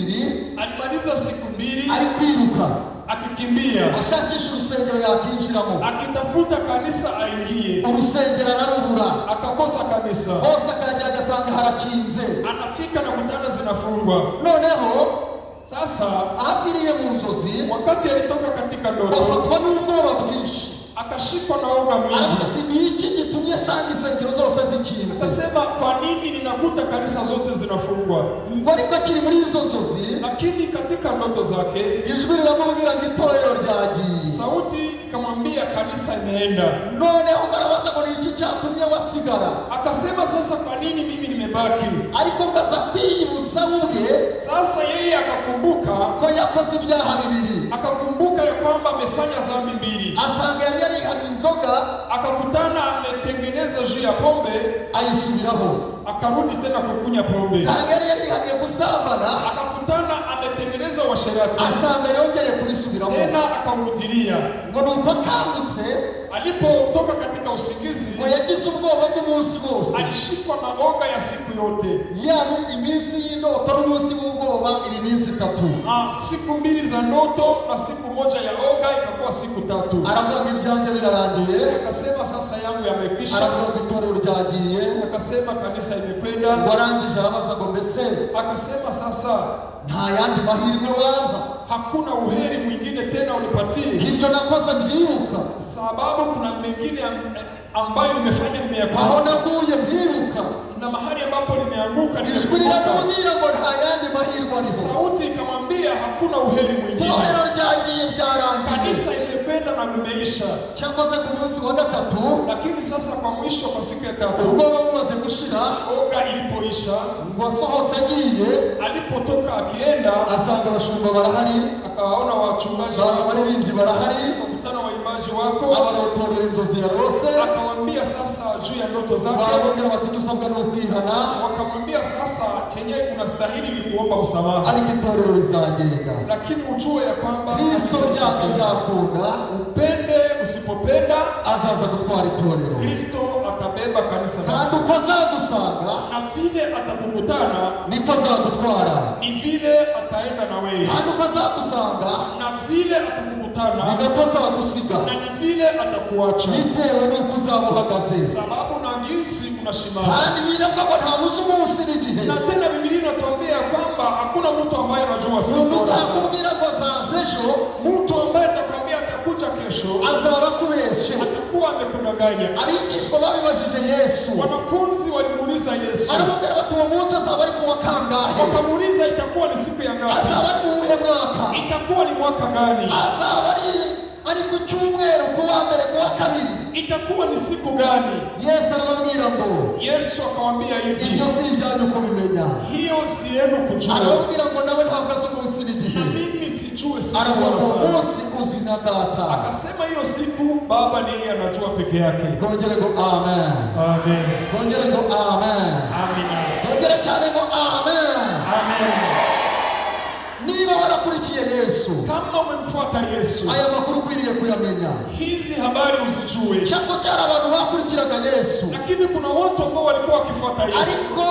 2 Alimaliza siku 2 ari kwiruka, akikimbia, ashakisha urusengero yakinjiramo, akitafuta kanisa aingie, urusengero ararubura, akakosa kanisa, hose akahagera agasanga harakinze. Anafika na kutana zinafungwa. Noneho Sasa aho mu nzozi, wakati alitoka katika ndoto, bafatwa n'ubwoba bwinshi, akashikwa na woga mwingi. Aravuga ati ni iki gitumye asanga insengero zose zikinze? Akasema, kwa nini ninakuta kanisa zote zinafungwa? Ngo ariko akiri muri izo nzozi, Lakini katika ndoto zake, ijwi riramubwira ngo itorero ryagiye. Sauti ikamwambia kanisa imeenda. Noneho arabaza ngo ni iki cyatumye wasigara? Akasema, sasa kwa nini mimi nimebaki? Ariko ngo aza kwiyibutsa we ubwe Sasa yeye akakumbuka, ko yakoze ibyaha bibiri, akakumbuka ya kwamba amefanya dhambi mbili. Asanga yari yarihariye inzoga, Akakutana ametengeneza juu ya pombe, ayisubiraho, akarudi tena kukunya pombe. Asanga yari yarihariye gusambana, Akakutana ametengeneza uasherati, asanga yongeye kubisubiramo, tena akaurudilia. Ngo nuko akangutse, Alipotoka katika usingizi, ngo yagize ubwoba bw'umunsi wose, alishikwa na oga ya siku yote. Yani iminsi y'indoto n'umunsi w'ubwoba, ibi minsi 3. Siku 2 za ndoto na siku moja ya oga ikakuwa siku 3. Aravuga ngo ibyanjye birarangiye. Akasema sasa yangu yamekwisha. Aravuga ngo itorero ryagiye. Akasema kanisa imekwenda. Ngo arangije arabaza ngo mbese Akasema sasa nta yandi mahirwe wampa? Hakuna uheri mwingine tena unipatie, Ibyo nakoze mbyibuka, sababu kuna mengine ambayo nimefanya aho nimeyakosa naguye mbyibuka, Na mahali ambapo limeanguka Ijwi limebomoka. riramubwira ngo nta yandi mahirwe ariho. Sauti ikamwambia hakuna uheri mwingine. Itorero ryagiye, byarangiye. Kanisa imekwenda na limeisha. Cyakoze ku munsi wa gatatu, Lakini sasa kwa mwisho, kwa siku ya tatu, ubwoba bumaze gushira, oga ilipoisha, ngo asohotse agiye, alipotoka akienda, asanga abashumba barahari, akawaona wachungaji asanga wako, abaririmbyi barahari, akakutana waimbaji wako, abarotorera inzozi yarose. akawambia sasa juu ya ndoto zake. Baramubwira bati icyo usabwa ni ukwihana, Wakamwambia sasa chenye unastahili ni kuomba msamaha, ariko itorero rizagenda. Lakini ujue ya kwamba Kristo kanisa byanga litapenda. byakunda, Upende usipopenda, azaza gutwara itorero. Kristo atabeba kanisa lake. Kandi uko azagusanga, Na vile atakukutana niko azagutwara. Ni vile ataenda na wewe, Kandi uko azagusanga, na vile ni atakukutana nako azagusiga, na ni vile atakuacha, bitewe n'uko uzaba uhagaze. Sababu na jinsi unasimama. Kandi biravuga ngo ntawuzi umunsi n'igihe. Na tena Biblia inatuambia ya kwamba hakuna mtu ambaye anajua siku Umuntu wala saa. uzakubwira ngo azaza ejo, Mtu ambaye atakwambia atakuja kesho azaba akubeshe. Atakuwa amekudanganya. Abigishwa babibajije Yesu, Wanafunzi walimuuliza Yesu, aramubwira bati uwo munsi azaba ari kuwa kangahe? Wakamuuliza itakuwa ni siku ya ngapi? Azaba ari mu wuhe mwaka? Itakuwa ni mwaka gani? Azaba ari ku cyumweru, ku wa mbere, ku wa kabiri? Itakuwa ni siku gani? Yesu arababwira ngo Yesu akawambia hivi, ibyo si ibyanyu kubimenya. Hiyo si yenu kujua, Arababwira ngo nawe ntabwo azi umunsi n'igihe. Na mimi sijue siku Aravuga wala ngo saa. Umunsi uzwi na Data. Akasema hiyo siku Baba ni yeye anajua peke yake. Twongere ngo amen. Amen. Twongere ngo amen. Amina. Twongere cyane ngo amen. Amen. Niba warakurikiye Yesu, Kama umemfuata Yesu, aya makuru ukwiriye kuyamenya. Hizi habari uzijue. Cyakoze hari abantu bakurikiraga Yesu, Lakini kuna watu ambao walikuwa wakifuata Yesu, ariko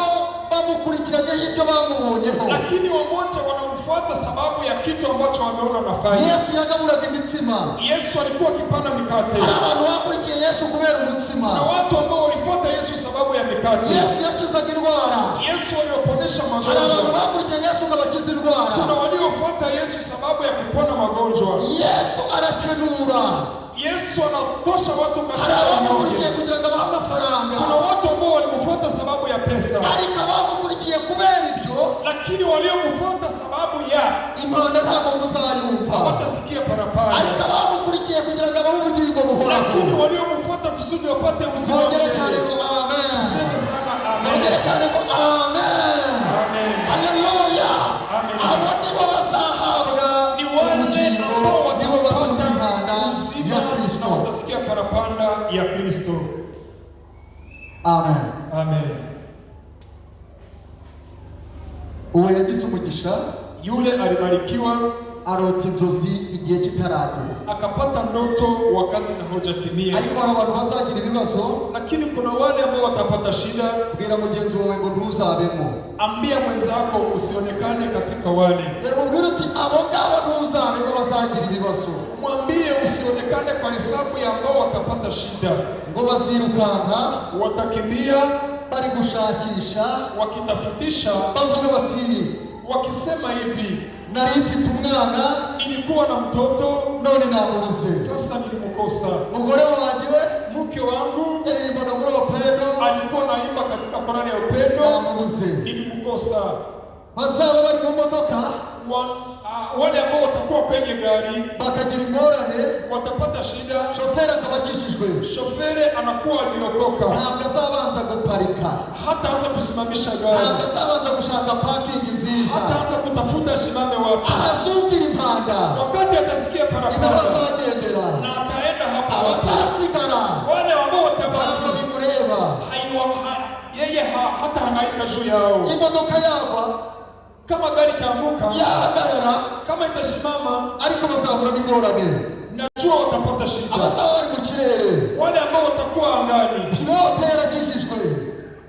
bamukurikiranyeho ibyo bamubonyeho. Lakini wamoja wanamfuata sababu ya kitu ambacho wameona anafanya. Yesu yagaburaga imitsima. Yesu alikuwa akipana mikate. Hari abantu bakurikiye Yesu kubera umutsima. Na watu ambao walifuata Yesu sababu ya mikate. Yesu yakizaga indwara. Yesu aliwaponesha Hari abantu magonjwa. bakurikiye Yesu ngo abakize indwara. Kuna waliofuata Yesu sababu ya kupona magonjwa. Yesu arakenura. Yesu anatosha watu Hari katika abamukurikiye unyonge. kugira ngo abahe amafaranga. Kuna watu ambao walimfuata sababu ya pesa, Ariko abamukurikiye kubera ibyo, lakini waliomfuata sababu ya impanda ntabwo muzayumva. Watasikia parapanda, Ariko abamukurikiye kugira ngo abahe ubugingo buhoraho, lakini waliomfuata kusudi wapate uzima wa mwongere cyane milele. ngo amen. Tuseme sana amen. Mwongere cyane ngo amen. Amen. Haleluya. Amen. Abo nibo bazahabwa Ni wale ubugingo, ambao nibo bazumva impanda watapata ya uzima Kristo. Na watasikia parapanda ya Kristo. Amen. Amen. Uwo yagize umugisha, Yule alibarikiwa, arota inzozi igihe kitaragera. Akapata ndoto wakati na hojatimia. Ariko hari abantu bazagira ibibazo. Lakini kuna wale ambao watapata shida. Bwira mugenzi wawe ngo ntuzabemo. Ambia mwenzako usionekane katika wale. Rero mubwire uti abo ngabo ntuzabemo bazagira ibibazo. Mwambie usionekane kwa hesabu ya ambao watapata shida. Ngo bazirukanka, Watakimbia, bari gushakisha, wakitafutisha, bavuga bati wakisema hivi, nari mfite umwana, nilikuwa na mtoto, none namubuze. Sasa nilimkosa. Umugore wanjye we Mke wangu yaririmbaga muri Upendo, alikuwa naimba katika korali ya Upendo, namubuze. Nilimkosa. Bazaba bari mu modoka, Wale ambao watakuwa kwenye gari bakagira ingorane, watapata shida, shoferi akaba akijijwe, shofere anakuwa aliokoka, ntabwo azabanza guparika, hataanza kusimamisha gari, ntabwo azabanza gushaka parking nziza, hataanza kutafuta asimame wapi. Ahazumvira impanda, Wakati atasikia ni naho parapanda azagendera. Na ataenda hapo hapo. Abazasigara Wale ambao ntabwo watabaki bimureba. Yeye hatahangaika juu yao. Imodoka yagwa, Kama gari itaanguka, yahagarara, kama itasimama, ariko bazahura n'ingorane. Najua watapata shida. Abazaba bari mu kirere, Wale ambao watakuwa angani, pilote yarakijijwe,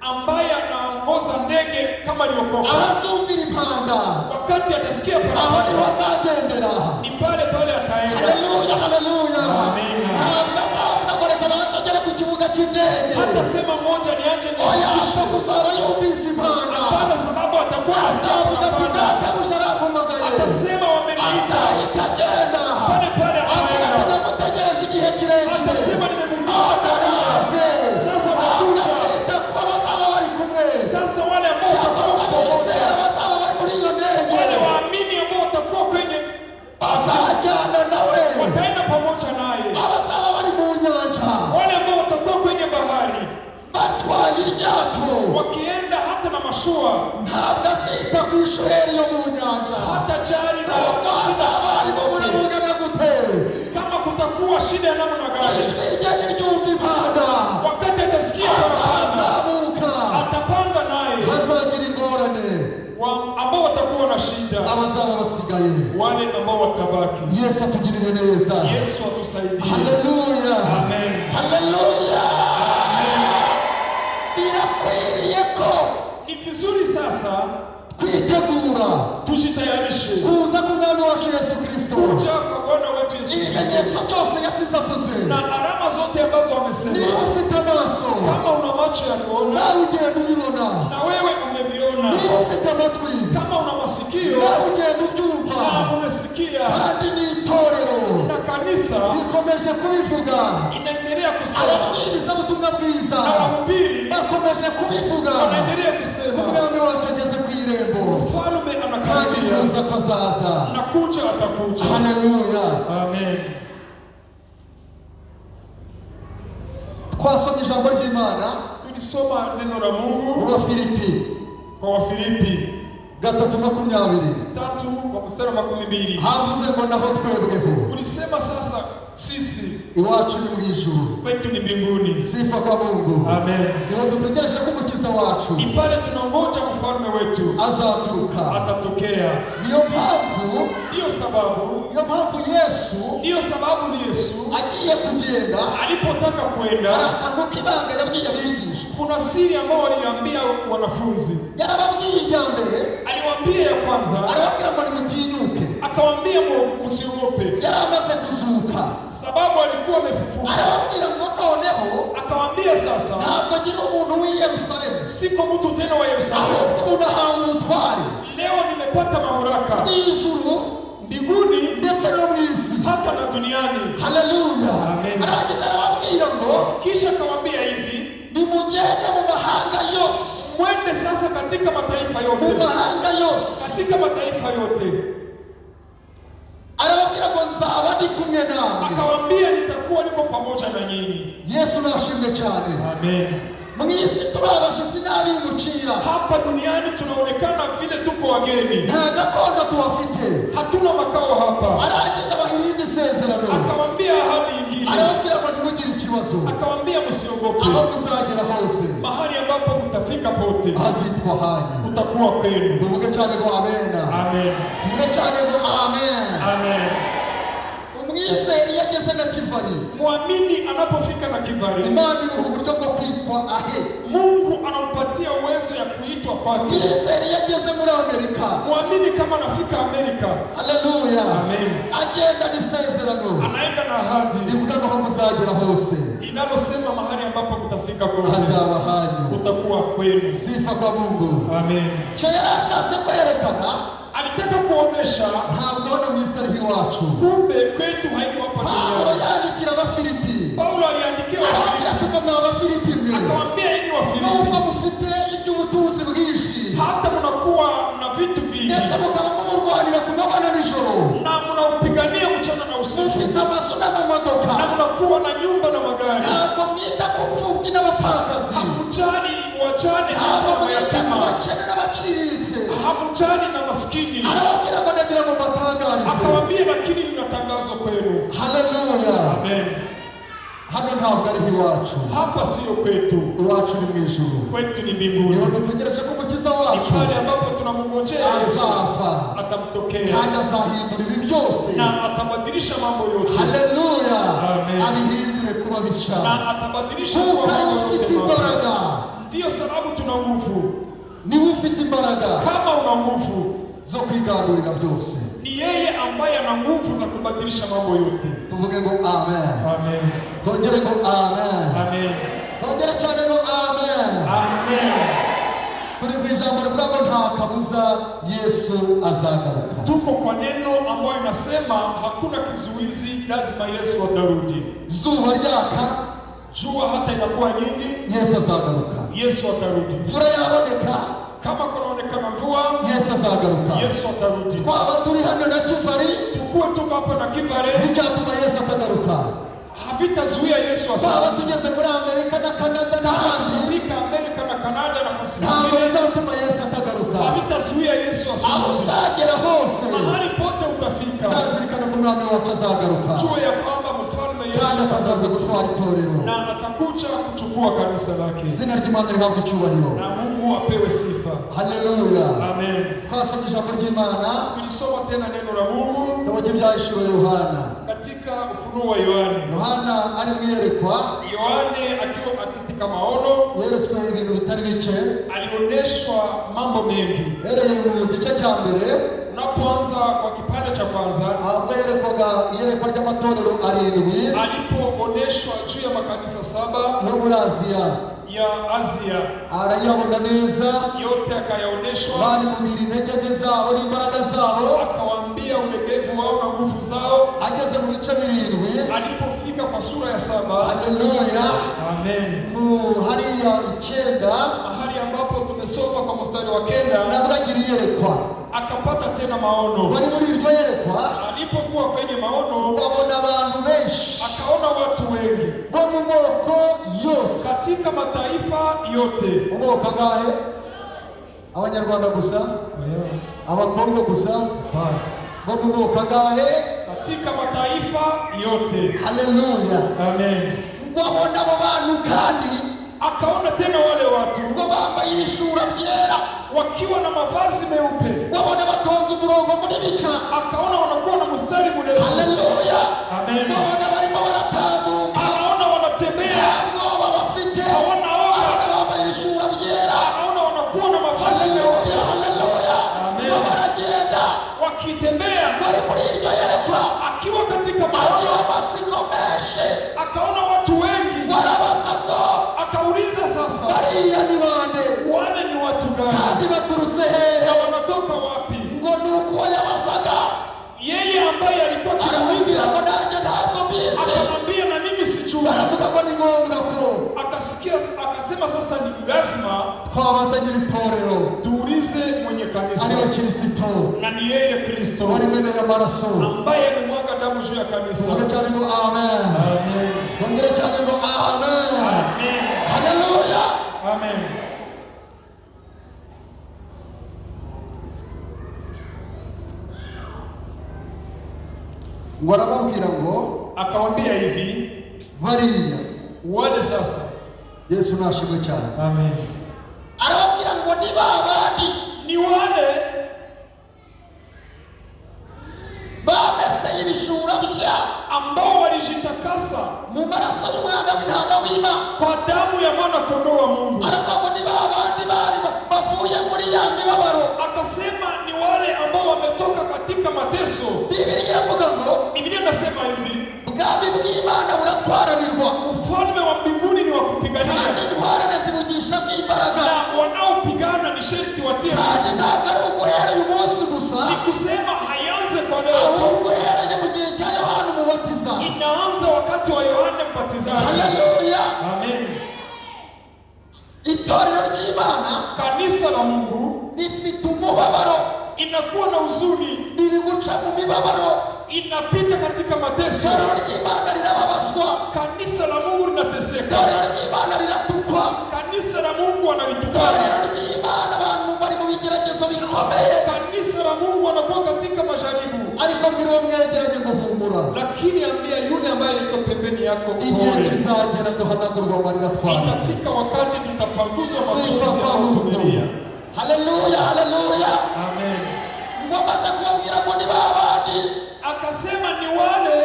ambaye anaongoza ndege kama aliokoka, ahazumvira impanda, wakati atasikia aho niho parapanda, azagendera. Ni pale pale ataenda. Haleluya, haleluya. Amen. Ntabwo azavuga ngo reka banze agere ku kibuga cy'indege. Hatasema ngoja nianje Oya, nifikishe. kuzaba yumvise impanda, Hapana, sababu atakuwa anasikia azavuga ati parapanda. databuja arampamagaye, Atasema wameniita. azahita agenda. Pale pale Avuga ati ataenda. namutegereje igihe kirekire, Atasema nimemngoja none araje. Sasa Ntabwo amekuja. azita kuba bazaba bari kumwe. mashua, Ntabwo azita ku ishuheri yo mu nyanja. Hatajali na Nubwo shida hazaba harimo zozote. Bungana gute, Kama kutakuwa shida ya namna gani, ijwi rye niryumva impanda, wakati atasikia parapanda, azazamuka. Atapanda naye. Hazagira ingorane Ambao watakuwa na shida, abazaba basigaye. Wale ambao watabaki. Yesu atugirire neza. Yesu atusaidie. Haleluya. Amen. Haleluya. Birakwiriye ko Ni vizuri sasa twitegura tujitayarishe kuza k'umwami wacu Yesu Kristo. Kuja kwa Bwana wetu Yesu Kristo Ibimenyetso byose yasize avuze, na alama zote ambazo amesema. Niba ufite amaso, Kama una macho ya kuona, nawe ugenda ubibona. Na wewe umeviona. Niba ufite amatwi, Kama una masikio, nawe ugenda ubyumva. Na umesikia. Kandi n'itorero Na kanisa rikomeje kubivuga. Inaendelea kusema, Ababwirizabutumwa bwiza na wahubiri bakomeje kubivuga. Wanaendelea kusema, Umwami wacu ageze ku irembo, mfalme kandi anakaribia kuza ko azaza. Na kuja atakuja. Haleluya. Amen. Twasomye ijambo ry'Imana Tulisoma neno la mu Mungu Bafilipi kwa Wafilipi 3:20. 3 kwa mstari wa 20. Havuze ngo naho twebweho, Kulisema sasa sisi iwacu ni mu ijuru. Kwetu ni mbinguni. Sifa kwa Mungu. Amen. Niho dutegereje ko umukiza wacu Ni pale tunangoja mfalme wetu azaturuka. Atatokea. Niyo mpamvu, Ndiyo sababu, niyo mpamvu Yesu ndiyo sababu Yesu agiye kugenda, alipotaka kwenda, hari akantu k'ibanga yabwiye abigishwa. Kuna siri ambayo waliambia wanafunzi. Yarababwiye irya mbere, Aliwaambia ya kwanza, arababwira ngo nimutinyuke. Akawaambia msiogope, Yari amaze kuzuka. Sababu alikuwa amefufuka. Arababwira ngo noneho Akawaambia sasa, ntabwo ngira umuntu w'i Yerusalemu, siko mtu tena wa Yerusalemu, ahubwo umuntu ahawe ubutware leo nimepata mamlaka mu ijuru mbinguni ndetse no mu isi. Hata na duniani. Haleluya. Amen. Arangije arababwira ngo Kisha akawaambia hivi, nimugende mu mahanga yose, mwende sasa katika mataifa mu yote, mahanga yose. Katika mataifa yote. Arababwira ngo nzaba ndi kumwe namwe. Akawaambia nitakuwa niko pamoja na nyinyi. Yesu nashimwe cyane. Amen. Mu isi turi abashyitsi n'abimukira. Hapa duniani tunaonekana vile tuko wageni, Nta gakondo tuhafite. Hatuna makao hapa. Arangije abaha irindi sezerano. Akawaambia ahadi nyingine, Arababwira ngo ntimugire ikibazo, akawaambia msiogope, aho muzagera hose mahali ambapo mtafika pote hazitwa hanyu. Kutakuwa kwenu. Tuvuge cyane ngo amena. Amen. Tuvuge cyane ngo amen. Amen. Umwizera iyo ageze na Kivari, Mwamini anapofika na Kivari, Imana imuha uburyo bwo kwitwa ahe. Mungu anampatia uwezo ya kuitwa kwake. Umwizera iyo ageze muri Amerika, Mwamini kama anafika Amerika, haleluya, Amen. Agenda n'isezerano Anaenda na ahadi rivuga ngo aho muzagera hose inalosema mahali ambapo mtafika kote hazaba hanyu. kutakuwa kwenu. Sifa kwa Mungu. Amen. Icyo yari ashatse kwerekana, Alitaka kuonesha ntabwo hano mu isi ariho iwacu. Kumbe kwetu haiko hapa Pawulo duniani. yandikira Abafilipi, Paulo aliandikia arababwira Wafilipi, ati ngo mwa Bafilipi mwe, akawaambia enyi Wafilipi, nubwo mufite iby'ubutunzi bwinshi, hata mnakuwa na vitu vingi ndetse mukaba mumurwanira ku manywa na nijoro, na mnaupigania mchana na usiku, mufite amazu n'amamodoka, na mnakuwa na nyumba na magari, ntabwo mwita ku mfubyi n'abapfakazi, hamjali wajane ntabwo hata mwita ku mayatima, bakene n'abaciriritse. Hamjali na maskini. Arababwira ngo ndagira ngo mbatangarize. Akawaambia lakini nina tangazo kwenu. Haleluya. Amen. Hano ntabwo ariho iwacu. Hapa sio kwetu, Iwacu ni mu ijuru. Kwetu ni Niho mbinguni. dutegereje ko umukiza Ni wacu pale ambapo tunamngojea Yesu azava, atamtokea kandi azahindura ibi byose. Na atabadilisha mambo yote, Haleluya. Amen. Abihindure kuba bishya, na atabadilisha kuko kuwa ariwe mambo ufite yote mapya. imbaraga. Ndiyo sababu tuna nguvu. Niwe ufite imbaraga Kama una nguvu, zo kwigandurira byose. Ni yeye ambaye ana nguvu za kubadilisha mambo yote. Tuvuge ngo amen. Amen. Twongere ngo amen. Amen. Twongere cyane ngo amen. Amen. Turi ku ijambo rivuga ngo nta kabuza Yesu azagaruka. Tuko kwa neno ambayo inasema hakuna kizuizi, lazima Yesu atarudi. Zuba ryaka, Jua hata inakuwa nyingi, Yesu azagaruka. Yesu atarudi. Imvura yaboneka, Kama kunaonekana mvua, Yesu azagaruka. Yesu atarudi. Twaba turi hano na Kivari, Tukuwe tuko hapa na Kivale, ntibyatuma Yesu atagaruka. Havitazuia Yesu Twaba asarudi. tugeze muri Amerika na Kanada n'ahandi, Fika Amerika na Kanada, nafasi Ntabwo nyingine, bizatuma Yesu atagaruka. havitazuia Yesu Aho asirudi. uzagera hose, Mahali pote utafika, uzazirikana ko umwami wacu azagaruka, jua ya kwamba mfalme kandi Yesu akazaza gutwara itorero. na atakuja kuchukua kanisa lake, Izina ry'Imana rihabwa icyubahiro. Na Mungu apewe sifa. Haleluya. Amen. Twasomye ijambo ry'Imana, Tulisoma tena neno la Mungu igitabo cy'Ibyahishuwe Yohana. Katika Ufunuo wa Yohane. Yohana ari mu iyerekwa, Yohane akiwa katika maono yeretswe ibintu bitari bike. Alioneshwa mambo mengi. Uhereye mu gice cya mbere, Unapoanza kwa kipande cha kwanza, ahubwo yerekwaga iyerekwa ry'amatorero arindwi alipooneshwa juu ya makanisa 7 yo muri Aziya, ya Asia, arayabona neza. Yote akayaoneshwa, Bari intege nke zabo n'imbaraga zabo. Akawaambia ulegevu wao na nguvu zao. Ageze mu bice 7, Alipofika kwa sura ya 7, haleluya, amen, mu hariya 9, mahali ambapo tumesoma kwa mstari wa 9, nabwo agira iyerekwa. Akapata tena maono. Bari muri iryo yerekwa, Alipokuwa kwenye maono, babona abantu benshi akaona watu wengi bo mu moko yose. Katika mataifa yote. Mu moko angahe? Abanyarwanda gusa? Abakongo gusa? Bo mu moko angahe? Katika mataifa yote. Haleluya. Amen. Ngo abone abo bantu kandi, akaona tena wale watu ngo bambaye ibishura byera, wakiwa na mavazi meupe, ngo abone batonze umurongo munini cyane, akaona wanakuwa na mstari mrefu. Haleluya. Amen. Ngo abone barimo baratambuka, anaona wanatembea, nta bwoba bafite, hawana woga, abone bambaye ibishura byera, anaona wanakuwa na mavazi meupe. Haleluya, haleluya. Amen. Ngo baragenda, wakitembea, bari muri iryo yerekwa, akiwa katika maono, agira amatsiko menshi, akaona watu wengi, barabaza ngo, akauliza sasa, bariya ni bande? Wale ni watu gani? Kandi baturutse hehe? Na wanatoka wapi? Ngo nuko yabazaga, Yeye ambaye alikuwa aramubwira akiuliza, ngo nanjye ntabwo mbizi. Akamwambia na mimi sijui. Baravuga ngo ni ngombwa ko Akasikia, akasema sasa ni lazima twabaza nyiri itorero, tuulize mwenye kanisa, ariwe Kristo, na ni yeye Kristo wari mwene y'amaraso, ambaye amemwaga damu juu ya kanisa. Tuvuge cyane ngo amen. Amen. Twongere cyane ngo amen. Amen. Haleluya. Amen. Ngo arababwira ngo, akawambia hivi, bariya wale sasa. Yesu nashimwe cyane. Amen. Arababwira ngo ni babandi, ni wale bameseye ibishura bya, ambao walijitakasa mu maraso y'umwana w'intama w'Imana, kwa damu ya mwana kondoo wa Mungu. Aravuga ngo ni babandi bari bavuye muri ya mibabaro. Akasema ni wale ambao wametoka katika mateso. Bibiliya iravuga ngo, Biblia inasema hivi, ubwami bw'Imana buratwaranirwa, ufalme wa mbinguni ni wa kupigania, kandi intwarane zibugishamo imbaraga, na wanaopigana ni sharti watie. Kandi ntabwo ari uguhera uyu munsi gusa, Ni kusema haianze kwa leo, ahubwo uhereye mu gihe cya Yohana Umubatiza. Inaanza wakati wa Yohane Mbatizaji. Haleluya. Amen. Itorero ry'Imana, kanisa la Mungu, rifite umubabaro, inakuwa na huzuni, riri guca mu mibabaro, inapita katika mateso. Itorero ry'Imana rirababazwa, Kanisa la Mungu linateseka, itorero ry'Imana riratukwa, kanisa la Mungu wanalitukana, itorero ry'Imana abantu bari mu bigeragezo bikomeye. Kanisa la Mungu wanakuwa katika majaribu. Ariko mbwira uwo mwegeranye ngo humura, Lakini ambia yule ambaye yuko pembeni yako, igihe pole. kizagera duhanagurwa amarira twarize. Itafika wakati tutapanguzwa Sifa machozi kwa ambayo Mungu. tumelia. Haleluya, haleluya. Amen. Ngo amaze kubabwira ngo ni babandi, Akasema ni wale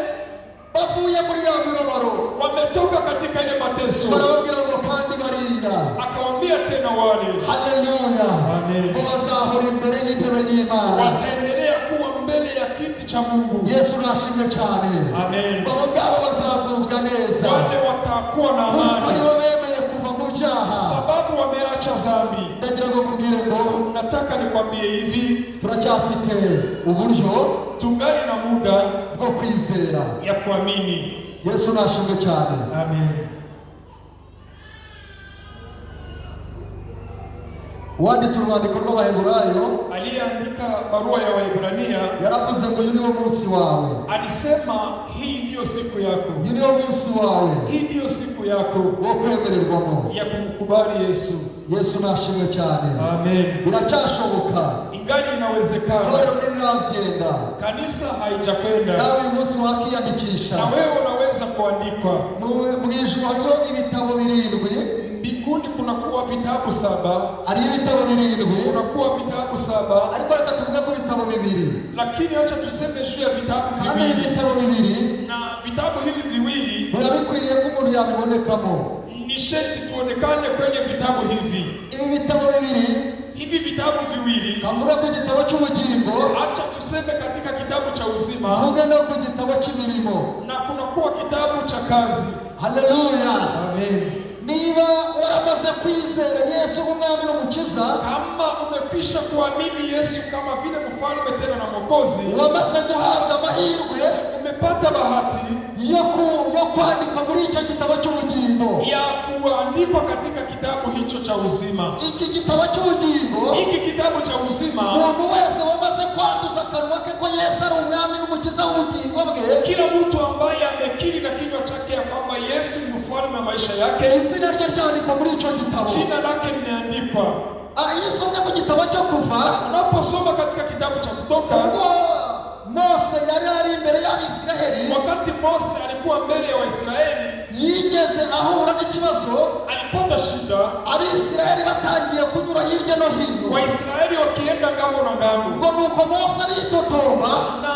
bavuye muri ya mibabaro, wametoka katika ile mateso. Barababwira ngo kandi bariya. Akawambia tena wale, Haleluya. Amen. Ngo bazahora imbere y'intebe y'Imana, wataendelea kuwa mbele ya kiti cha Mungu. Yesu nashimwe cyane. Amen. Ngo abo ngabo bazagubwa neza, Wale watakuwa na kuko amani, aribo bemeye kuva mu byaha. sababu wameacha dhambi. Ndagira ngo nkubwire ngo, Nataka nikwambie hivi, turacyafite uburyo tungali na muda bwo kwizera. ya kuamini. Yesu nashimwe cyane. Amen. Uwanditse urwandiko rw'Abaheburayo Aliyeandika barua ya Waebrania yaravuze ngo uyu niwo munsi wawe, alisema hii ndiyo siku yako, uyu niwo munsi wawe hii ndiyo siku yako wo kwemererwamo. ya kumkubali Yesu. Yesu nashimwe cyane. Amen. Biracyashoboka. Ingali inawezekana. Itorero ntiriragenda. Kanisa haijakwenda. Nawe uyu munsi wakiyandikisha. Na wewe unaweza kuandikwa. Mu ijuru hariyo ibitabo birindwi. Mbinguni kunakuwa vitabu 7. Hariyo ibitabo birindwi. Kunakuwa vitabu 7. Ariko reka tuvuge ku bitabo bibiri. Lakini acha tuseme juu ya vitabu Kandi ibi viwili. bitabo bibiri Na vitabu hivi viwili biba bikwiriye ko umuntu yabibonekamo. Ni sharti tuonekane kwenye vitabu hivi. Ibi bitabo bibiri, Hivi vitabu viwili, kavuga ku gitabo cy'ubugingo, acha tuseme katika kitabu cha uzima, mvuge no ku gitabo cy'imirimo. Na kunakuwa kitabu cha kazi. Haleluya. Amen. Niba waramaze kwizera Yesu nk'umwami n'umukiza, Kama umekwisha kuamini Yesu kama vile mfalme tena na Mwokozi, wamaze guhabwa amahirwe umepata bahati yo kwandikwa muri icyo gitabo cy'ubugingo. Ya kuandikwa katika kitabu hicho cha uzima. Iki gitabo cy'ubugingo, Hiki kitabu cha uzima, umuntu wese wamaze kwanduza akanwa ke ko Yesu ari umwami n'umukiza w'ubugingo bwe, kila mtu ambaye amekiri na kinywa chake ya kwamba Yesu ni mfalme wa maisha yake, izina rye ryandikwa muri icyo gitabo. Jina lake limeandikwa. Ah, iyo usomye mu gitabo cyo Kuva, Unaposoma katika kitabu cha Kutoka, ubwo Mose yari ari imbere y'Abisiraheli, wakati Mose alikuwa mbele ya Waisraeli, yigeze ahura n'ikibazo. Alipata shida. Abisiraheli batangiye kunyura hirya no hino. Waisraeli wakienda ngambo na ngambo, Ngo nuko Mose aritotomba, na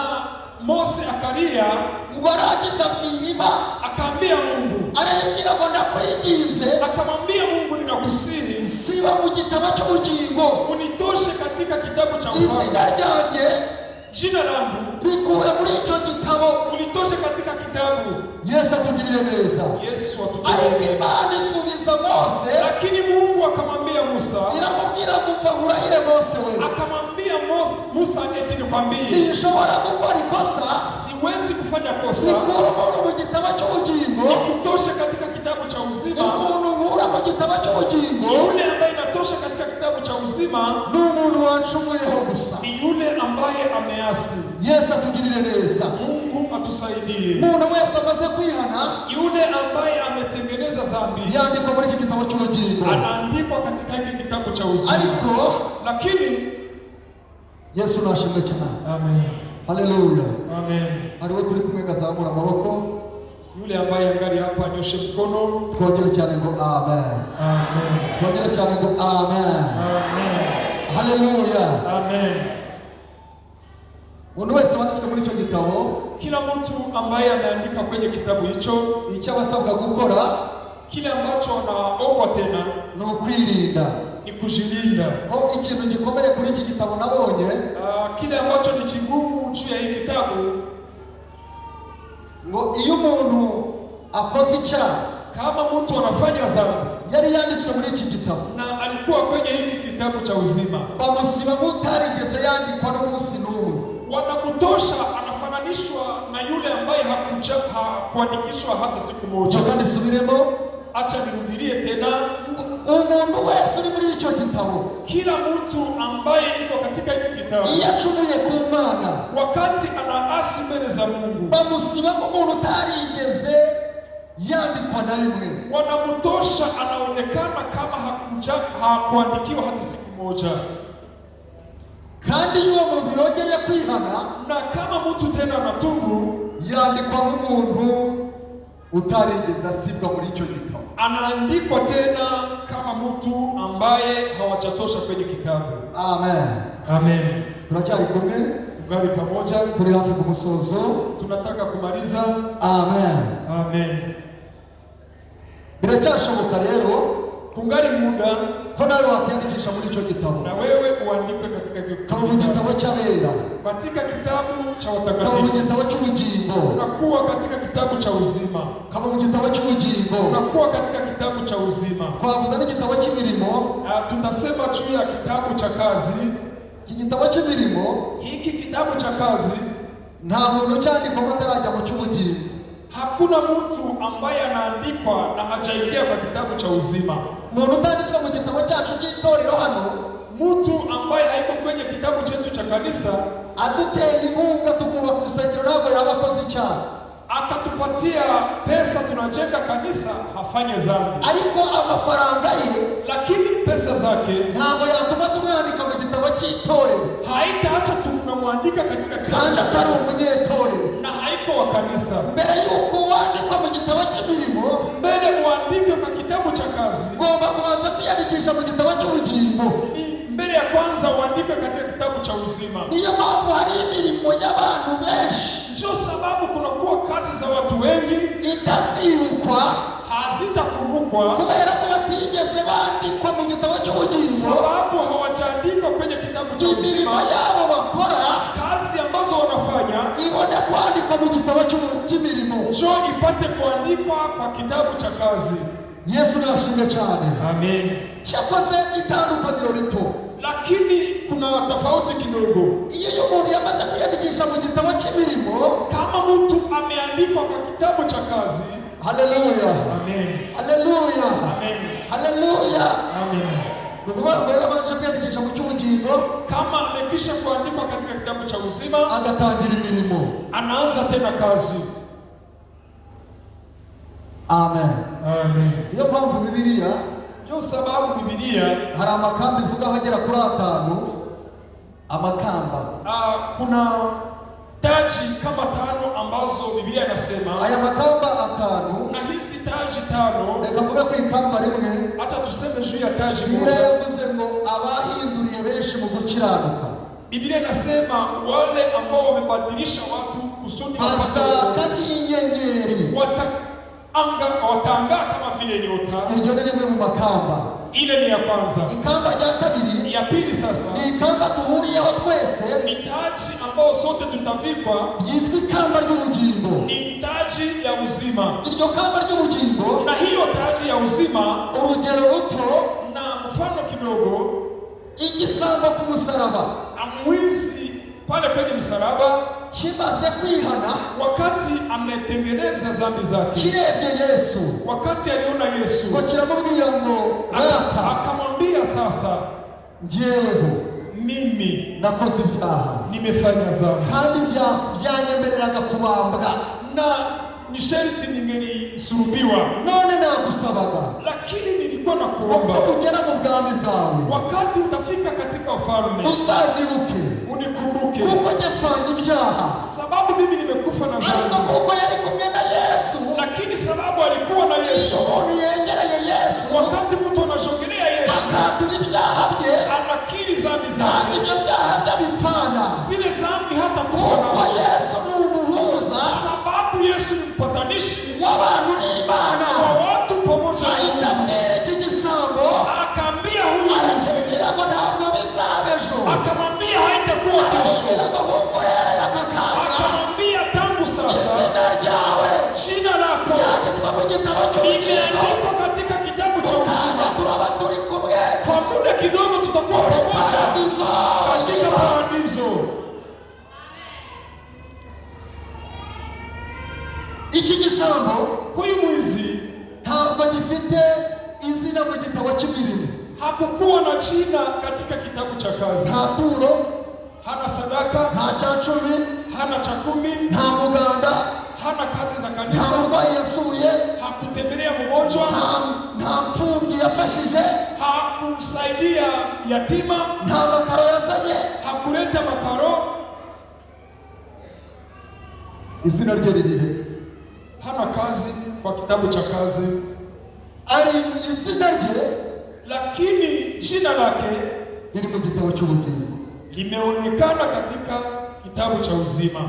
Mose akalia, ngo arangije abwira Imana, akaambia Mungu, arayibwira ngo ndakwinginze, akamwambia Mungu, ninakusihi siba mu gitabo cy'ubugingo, unitoshe katika kitabu cha izina ufalme, ryanjye jina langu rikure muri icyo gitabo. Unitoshe katika kitabu. Yesu atugirire neza. Yesu Ariko atujalie. Imana isubiza Mose, Lakini Mungu akamwambia Musa, iramubwira ngo umva nkurahire Mose we, akamwambia Musa, eti nikwambie, sinshobora gukora ikosa siwezi kufanya kosa rikura umuntu mu gitabo cy'ubugingo. Nikutoshe katika kitabu cha uzima. Umuntu nkura mu gitabo cy'ubugingo Yule ambaye inatosha katika kitabu cha uzima ni umuntu wancumuyeho gusa. Ni yule ambaye ameasi. Yesu atugirire neza. Mungu atusaidie. Umuntu wese amaze kwihana Yule ambaye ametengeneza dhambi yandikwa muri iki gitabo cy'ubugingo. Anaandikwa katika hiki kitabu cha uzima. Ariko Lakini Yesu nashimwe cyane. Amen. Haleluya. Amen. Hariho turi kumwe ngazamura amaboko. Yule ambaye angali hapa anyoshe mkono. Twongere cyane ngo amen. Amen. Twongere cyane ngo amen. Amen. Haleluya. Amen. Umuntu wese wanditswe muri icyo gitabo, Kila mtu ambaye ameandika kwenye kitabu hicho, icyo aba asabwa gukora kile ambacho anaombwa tena ni ukwirinda. Ni kujilinda. Ko ikintu gikomeye kuri iki gitabo nabonye, Kile ambacho ni kigumu juu ya hii kitabu, ngo iyo umuntu akoze icyaha, kama mtu anafanya dhambi yari yanditswe muri iki gitabo, na alikuwa kwenye hiki kitabu cha uzima, bamusiba nk'utarigeze yandikwa n'umunsi n'umwe. Wanamtosha, anafananishwa na yule ambaye hakuandikishwa hata siku moja. Reka ndisubiremo. Acha nirudilie tena. Ngo umuntu wese uri muri icyo gitabo, Kila mtu ambaye iko katika hiki kitabu, iyo acumuye ku Mana, wakati anaasi mbele za Mungu, bamusiba nk'umuntu utarigeze yandikwa na rimwe. Wanamtosha, anaonekana kama hakuandikiwa hata siku moja. Kandi iyo uwo muntu yongeye kwihana, Na kama mtu tena anatubu, yandikwa nk'umuntu utarigeze asibwa muri icyo gitabo. Anaandikwa tena kama mtu ambaye hawajatosha kwenye kitabu. Amen. Amen. Turacyari kumwe. Tungali pamoja. Turi hafi ku musozo. Tunataka kumaliza. Amen. Amen. Biracyashoboka rero Kungali muda ko nawe wakwiyandikisha muri icyo gitabo, na wewe uandikwe katika kaba mu kitabu, gitabo cy'abera, katika kitabu cha kaba mu watakatifu, gitabo cy'ubugingo, unakuwa katika kitabu cha uzima, kaba mu gitabo cy'ubugingo. Unakuwa katika kitabu cha uzima. Twavuze n'igitabo cy'imirimo. Na tutasema juu ya kitabu cha kazi. Iki gitabo cy'imirimo, Hiki kitabu cha kazi, nta muntu ucyandikwamo atarajya mu cy'ubugingo. Hakuna mtu ambaye anaandikwa na hajaingia kwa kitabu cha uzima. Umuntu utanditswe mu gitabo cyacu cy'itorero hano, Mtu ambaye haiko kwenye kitabu chetu cha kanisa, aduteye inkunga tukubaka urusengero ntabwo yaba akoze icyaha. Akatupatia pesa tunajenga kanisa, hafanye dhambi. Ariko amafaranga ye Lakini pesa zake ntabwo yatuma tumwandika mu gitabo cy'itorero haitaacha tunamwandika katika kitabu kandi cha atari kanisa umunyetorero. Na haiko wa kanisa. Mbere y'uko wandikwa mu gitabo cy'imirimo, Mbele uandike kwa kitabu cha kazi, ugomba kubanza kwiyandikisha mu gitabo cy'ubugingo. Ni mbele ya kwanza uandike katika kitabu cha uzima. Niyo mpamvu hari imirimo y'abantu benshi Ndio sababu kunakuwa kazi za watu wengi itazibukwa hazitakumbukwa, kubera ko batigeze bandikwa mu gitabo cy'ubugingo. Sababu hawajaandikwa kwenye kitabu cha Imirimo uzima. yabo bakora Kazi ambazo wanafanya ibone kwandikwa mu gitabo cy'imirimo. Njo ipate kuandikwa kwa kitabu cha kazi. Yesu nashimwe cyane. Amen. Cyakoze itandukaniro rito. Lakini kuna tofauti kidogo. Iyo uyu muntu yamaze kwiyandikisha mu gitabo cy'imirimo, Kama mtu ameandikwa kwa kitabu cha kazi, haleluya, amen, haleluya, amen, haleluya, amen. Ni ukuvuga ngo yarabanje kwiyandikisha mu cy'ubugingo, Kama amekwisha kuandikwa katika kitabu cha uzima, agatangira imirimo. Anaanza tena kazi. Amen. Amen. Niyo mpamvu Bibiliya Ndio sababu Biblia hari amakamba ivugaho agera kuri atanu, amakamba. Kuna taji kama tano ambazo Biblia inasema, Aya makamba atanu, na hizi taji tano, reka mvuge ku ikamba rimwe. Acha tuseme juu ya taji Bibiliya moja. yavuze ngo abahinduriye benshi mu gukiranuka Biblia inasema wale ambao wamebadilisha watu kusudi wapate bazaka wokovu, nk'inyenyeri. Wataangaa kama vile nyota. Iryo ni rimwe mu makamba. Ile ni ya kwanza. Ikamba rya kabiri Ya pili sasa ni ikamba duhuriyeho twese, ni taji ambao sote tutavikwa, ryitwa ikamba ry'ubugingo. Ni taji ya uzima. Iryo kamba ry'ubugingo, Na hiyo taji ya uzima, urugero ruto, na mfano kidogo, igisambo ku musaraba mwizi pale kwenye msalaba, kimaze kwihana, wakati ametengeneza dhambi zake, kirebye Yesu, wakati aliona Yesu, ngo kiramubwira ngo rata, akamwambia sasa, njyeweho mimi nakoze ibyaha nimefanya dhambi kandi byanyemereraga kubambwa, na ni sharti ningelisulubiwa, none nagusabaga lakini nilikuwa na ngo kuomba, nugera mu bwami bwawe wakati utafika katika ufalme uzanyibuke, unikumbuke, kuko njye mpfanye ibyaha. Sababu mimi nimekufa na Ariko dhambi. kuko yari kumwe na Yesu, Lakini sababu alikuwa na iyo Yesu, umuntu yegereye Yesu wakati mtu anashogelea Yesu akatura ibyaha bye, anakiri dhambi ntabwo zake, ibyo byaha bye abipfana, zile dhambi hata kufa kuko nazo, Yesu ni umuhuza sababu Yesu ni mpatanishi w'abantu n'Imana. wa watu pamoja na Ahita Mungu. abwira iki gisambo, Akaambia huyu mwizi, arakibwira ngo ntabwo bizaba ejo, akamwambia haitakuwa kesho, aramubwira ngo ahubwo uhereye aka kanya akamwambia tangu sasa izina ryawe jina lako ryanditswe mu gitabo cy'ubugingo. limeandikwa katika kitabu cha uzima. Kanya turaba turi kumwe Kwa muda kidogo tutakuwa muri pamoja paradizo katika y'Imana. paradiso. Iki gisambo Huyu mwizi ntabwo gifite izina mu gitabo cy'imirimo. Hakukuwa na jina katika kitabu cha kazi, Nta turo, hana sadaka, nta cya cumi, hana cha kumi, nta muganda, hana kazi za nta kanisa, murwayi yasuye, hakutembelea mgonjwa, nta mfubyi yafashije, hakusaidia yatima, nta makaro yazanye. Hakuleta makaro. Izina rye ririhe? Hana kazi kwa kitabu cha kazi, Ari izina rye lakini jina lake riri mu gitabo cy'ubugingo. Limeonekana katika kitabu cha uzima.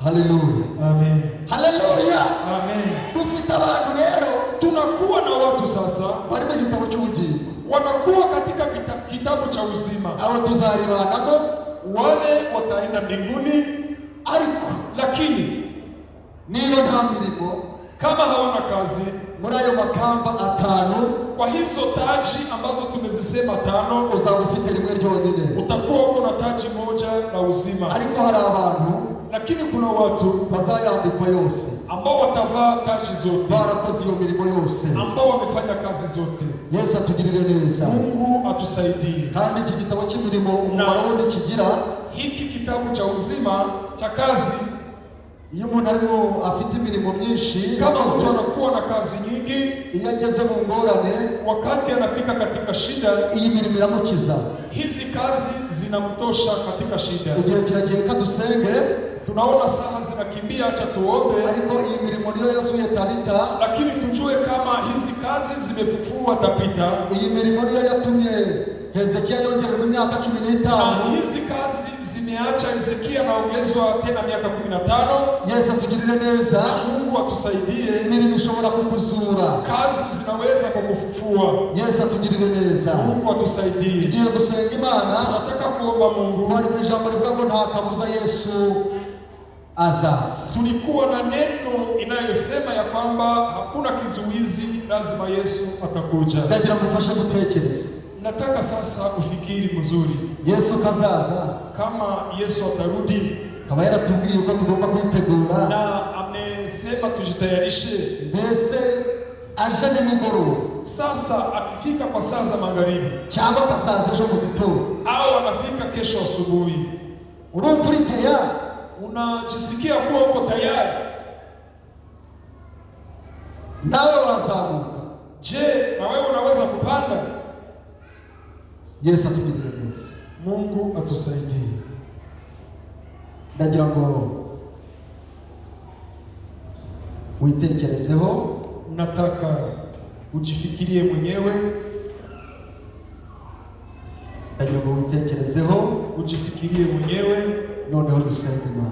Haleluya, Amen. haleluya. Amen. Dufite abantu rero Tunakuwa na watu sasa bari mu gitabo cy'ubugingo, wanakuwa katika kitabu cha uzima, abo tuzaribanamo. Wale wataenda mbinguni, Ariko lakini niba nta mirimo kama hawana kazi muri ayo makamba atanu, kwa hizo taji ambazo tumezisema tano, uzaba ufite rimwe ryonyine. Utakuwa uko na taji moja la uzima. Ariko hari abantu Lakini kuna watu bazayambikwa yose, ambao watavaa taji zote, barakoze iyo mirimo yose. Ambao wamefanya kazi zote. Yesu atugirire neza. Mungu atusaidie. Kandi iki gitabo cy'imirimo umumaro wundi kigira, Hiki kitabu cha uzima cha kazi, Iyo umuntu arimo afite imirimo myinshi Kama yakoze, mtu anakuwa na kazi nyingi, iyo ageze mu ngorane, wakati anafika katika shida, iyi mirimo iramukiza. Hizi kazi zinamtosha katika shida. Igihe kiragiye ka dusenge. Tunaona saa zinakimbia, acha tuombe, Ariko iyi mirimo niyo yazuye Tabita. Lakini tujue kama hizi kazi zimefufua Tabita Iyi mirimo niyo yatumye Hezekiya yongererwa imyaka 15. Na hizi kazi zimeacha Hezekia anaongezwa tena miaka 15. Yesu atugirire neza. Mungu atusaidie. Imirimo ishobora kukuzura. Kazi zinaweza kukufufua. Yesu atugirire neza. Mungu atusaidie. Tugiye gusenga Imana. Tunataka kuomba Mungu. Twari mu ijambo rivuga ngo nta kabuza Yesu azaza. Tulikuwa na neno inayosema ya kwamba hakuna kizuizi, lazima Yesu atakuja. Ndagira ngo ufashe gutekereza. Nataka sasa ufikiri mzuri. Yesu kazaza, Kama Yesu atarudi akaba yaratubwiye uko tugomba kwitegura, na amesema tujitayarishe, mbese aje nimugoroba sasa akifika kwa saa za magharibi cyangwa akazaza ejo mu gitondo, au anafika kesho asubuhi, urumva uri tayari? Unajisikia kuwa uko tayari? Nawe wazamuka? Je, na wewe unaweza kupanda? Yesu atugirire neza. Mungu atusaidie. Ndagira ngo witekerezeho. Nataka ujifikirie mwenyewe. Ndagira ngo witekerezeho. Ujifikirie mwenyewe, Noneho dusenge Imana.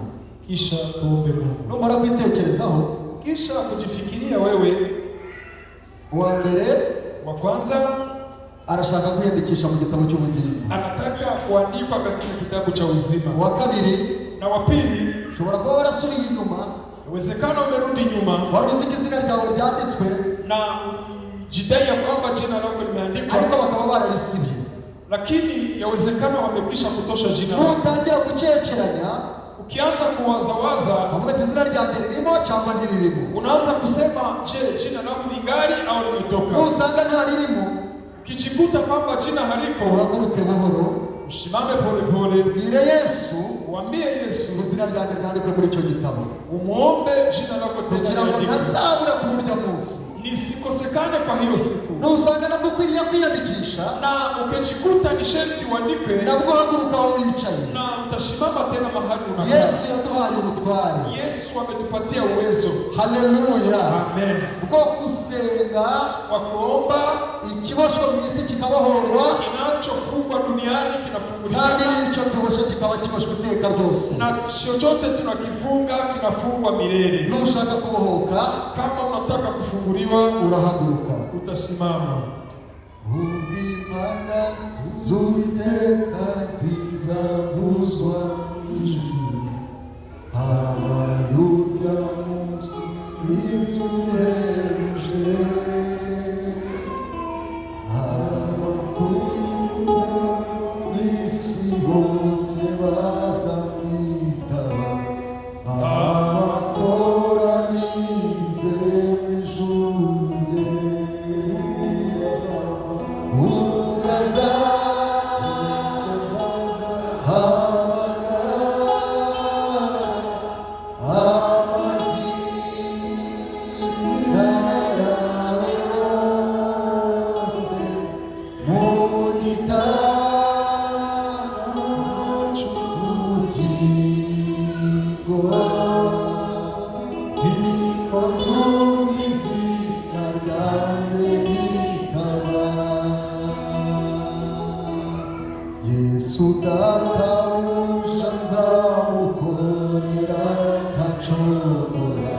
Kisha tuombe Mungu. Numara kwitekerezaho, Kisha kujifikiria wewe, uwa mbere wa kwanza arashaka kwiyandikisha mu gitabo cy'ubugingo. Anataka kuandikwa katika kitabu cha uzima. Uwa kabiri, Na wa pili, ushobora kuba warasubiye inyuma, inawezekana umerudi nyuma wari uzi ko izina ryawe ryanditswe, na ulijidai ya kwamba jina lako limeandikwa, ariko bakaba bararisibye. Lakini yawezekana wamekwisha kutosha jina lako. Nutangira gukekeranya, Ukianza kuwazawaza, bavuga ati izina ryanjye ririmo cyangwa ntiririmo, unaanza kusema je, jina langu ni gari au limetoka? Nusanga ntaririmo, Ukijikuta kwamba jina haliko, uhaguruke buhoro, usimame polepole, ubwire Yesu uambie Yesu, izina ryanjye ryandikwe muri icyo gitabo, umuombe jina lako tena kugira ngo liandikwe, ntazabura kuri urya munsi. Nisikosekane kwa hiyo siku. Nusanga nabwo ukwiriye kwiyandikisha, Na ukijikuta ni sharti uandikwe, nabwo uhaguruka aho wicaye. Na utasimama tena mahali unakaa. Yesu yaduhaye ubutware. Yesu ametupatia uwezo. Haleluya. Amen. Bwo gusenga, Kwa kuomba, ikiboshwe mu isi kikabohorwa, kinachofungwa duniani kandi kinafunguliwa, n'icyo tuboshye kikaba kiboshwe iteka ryose. Na chochote tunakifunga kinafungwa milele. Nushaka kubohoka, Kama unataka kufunguliwa, urahaguruka. utasimama. Impanda z'Uwiteka zizavuzwa ijuru, abayuda munsi bizuheruje, abakunda isi bose bazamwitaba, abakoranirize mu ijuru rye. Ugaza hamagara amazina yawe bose mu gitabo cy'ubugingo, zikozuye izina ryanjye ritaba. Yesu databuja nzamukorera ntacogora,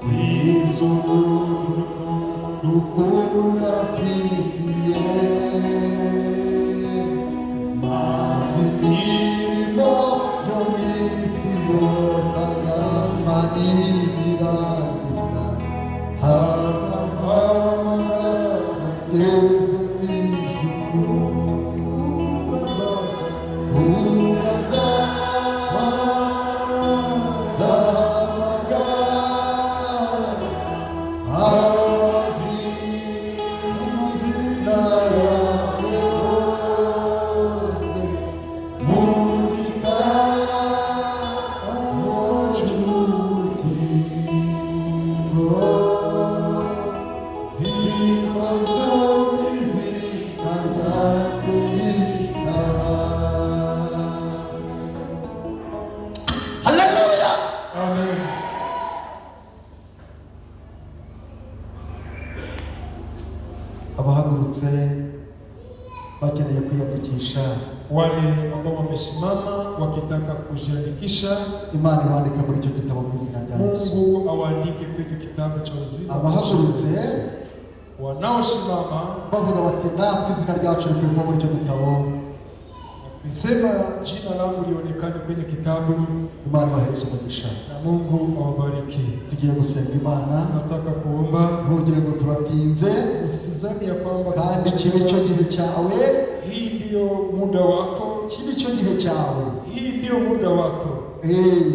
ngwiza ubuntu rukundo amfitiye, maze imirimo yo mu isi yose agamanirangiza, haza mpamagara ngeze mu ijuru. Amazina yawe bose mu gitabo cy'ubugingo. Abahagurutse bakeneye kwiyandikisha, Wale ambao wamesimama wakitaka kujiandikisha, Imana ibandike muri icyo gitabo mu izina rya Yesu. Mungu awaandike kwenye kitabu cha uzima. Abahagurutse Wanaosimama bavuga bati natwe izina ryacu rikwiye kuba muri icyo gitabo, nisema jina langu lionekane kwenye kitabu, Imana ibahereze umugisha. Na Mungu awabariki. Tugiye gusenga Imana. Nataka kuomba, Ntugire ngo turatinze, usizani ya kwamba kandi iki ni cyo gihe cyawe. Hii ndiyo muda wako, Iki ni cyo gihe cyawe. Hii ndiyo muda wako. Eh,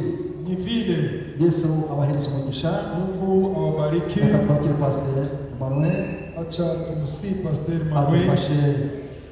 Ni vile. Yesu abahereze umugisha. Mungu awabariki. Reka twakire Pasiteri Emmanuel, Acha tumsii Pastor Manuel adufashe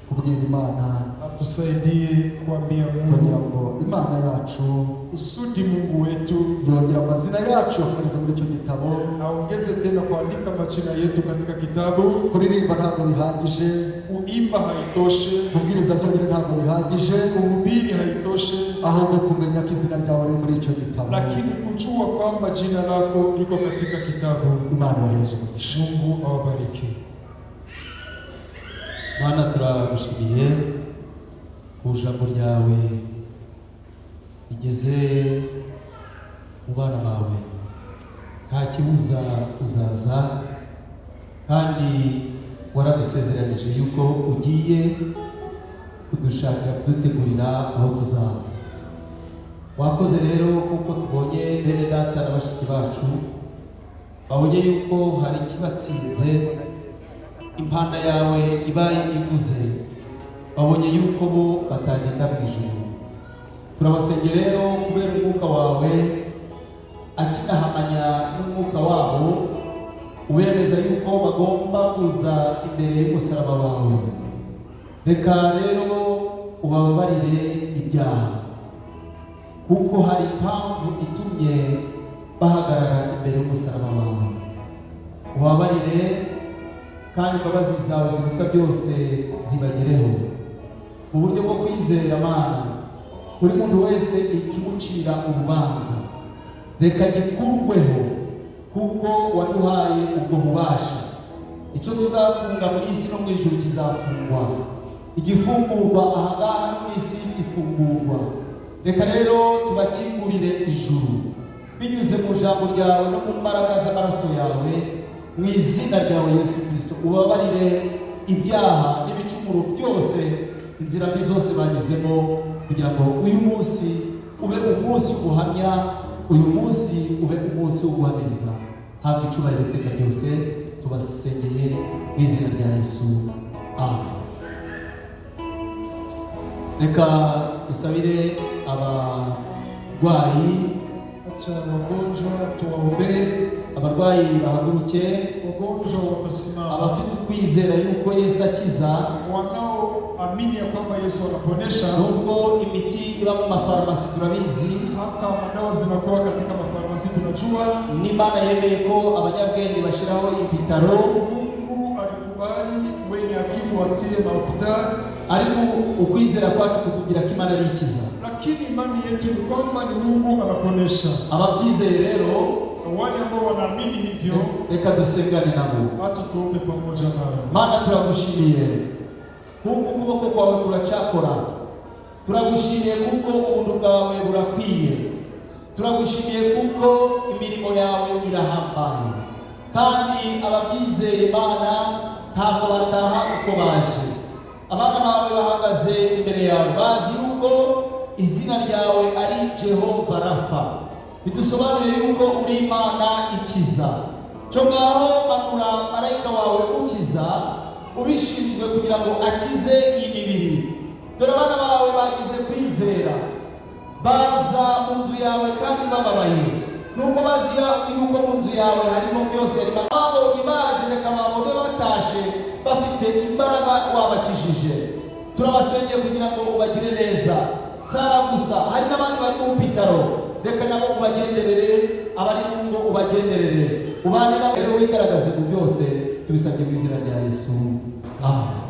kubwira Imana atusaidie kuambia kugira Mungu ngo Imana yacu kusudi Mungu wetu yongera amazina yacu akomeze muri icyo gitabo. Aongeze tena kuandika majina yetu katika kitabu. Kuririmba ntabwo bihagije, Kuimba haitoshe, kubwiriza byonyine ntabwo bihagije, kuhubiri haitoshe, ahubwo kumenya ko izina ryawe riri muri icyo gitabo. Lakini kujua kwamba jina lako liko katika kitabu. Imana ibahereze umugisha. Mungu awabariki. Mana, turagushimiye ku ijambo ryawe rigeze mu bana bawe. Nta kibuza uzaza, kandi waradusezeranije yuko ugiye kudushakira, kudutegurira aho tuzaba. Wakoze rero kuko tubonye bene data na bashiki bacu babonye yuko hari ikibatsinze, impanda yawe ibaye ivuze, babonye yuko bo batagenda mu ijuru. Turabasengera rero kubera umwuka wawe akinahamanya n'umwuka wabo, ubemeza yuko bagomba kuza imbere y'umusaraba wawe. Reka rero ubababarire ibyaha, kuko hari impamvu itumye bahagarara imbere y'umusaraba wawe. Ubabarire kandi imbabazi zawe ziruta byose zibagereho mu buryo bwo kwizera. Mana, buri muntu wese ikimucira urubanza reka gikurweho, kuko waduhaye ubwo bubasha. Icyo tuzafunga mu isi no mu ijuru kizafungwa, igifungurwa ahangaha no mu isi gifungurwa. Reka rero tubakingurire ijuru binyuze mu ijambo ryawe no mu mbaraga z'amaraso yawe. Mu izina ryawe Yesu Kirisito, ubabarire ibyaha n'ibicumuro byose, inzira mbi zose banyuzemo, kugira ngo uyu munsi ube umunsi w'ubuhamya, uyu munsi ube umunsi wo guhamiriza. Habwa icyubahiro iteka ryose. Tubasengeye mu izina rya Yesu, amen. Reka dusabire abarwayi. Acha wagonjwa tuwaombee. Abarwayi bahaguruke. Wagonjwa watasimama. Abafite ukwizera yuko Yesu akiza, Wanaoamini ya kwamba Yesu anaponesha, nubwo imiti iba mu mafarumasi turabizi, hata madawa zinakuwa katika mafarmasi tunajua, n'Imana yemeye ko abanyabwenge bashyiraho ibitaro, Mungu alikubali wenye akili watie mahospitali, ariko ukwizera kwacu kutubwira ko Imana ari ikiza. Lakini imani yetu ni kwamba ni Mungu anaponesha. Ababyizeye rero, Na wale ambao wanaamini hivyo, reka dusengane nabo. Acha tuombe pamoja nao. Mana, turagushimiye kuko ukuboko kwawe kuracyakora. Turagushimiye kuko ubuntu bwawe burakwiye. Turagushimiye kuko imirimo yawe irahambaye, kandi ababyizeye Mana ntabwo bataha uko baje. Abana bawe bahagaze imbere yawe bazi yuko izina ryawe ari Jehova Rafa, bidusobanuye yuko uri Imana ikiza. Cyo ngaho manura marayika wawe ukiza ubishinzwe kugira ngo akize iyi mibiri. Dore abana bawe bagize kwizera, baza mu nzu yawe kandi bababaye, nubwo bazi yuko mu nzu yawe harimo byose. Babonye baje, reka babone batashe bafite imbaraga wabakijije. Turabasengeye kugira ngo ubagire neza. Sara gusa, hari n'abandi bari mu bitaro, reka nabo ubagenderere, abari mu ngo ubagenderere, ubane nabo rero, wigaragaze mu byose. Tubisabye mu izina rya Yesu, amen.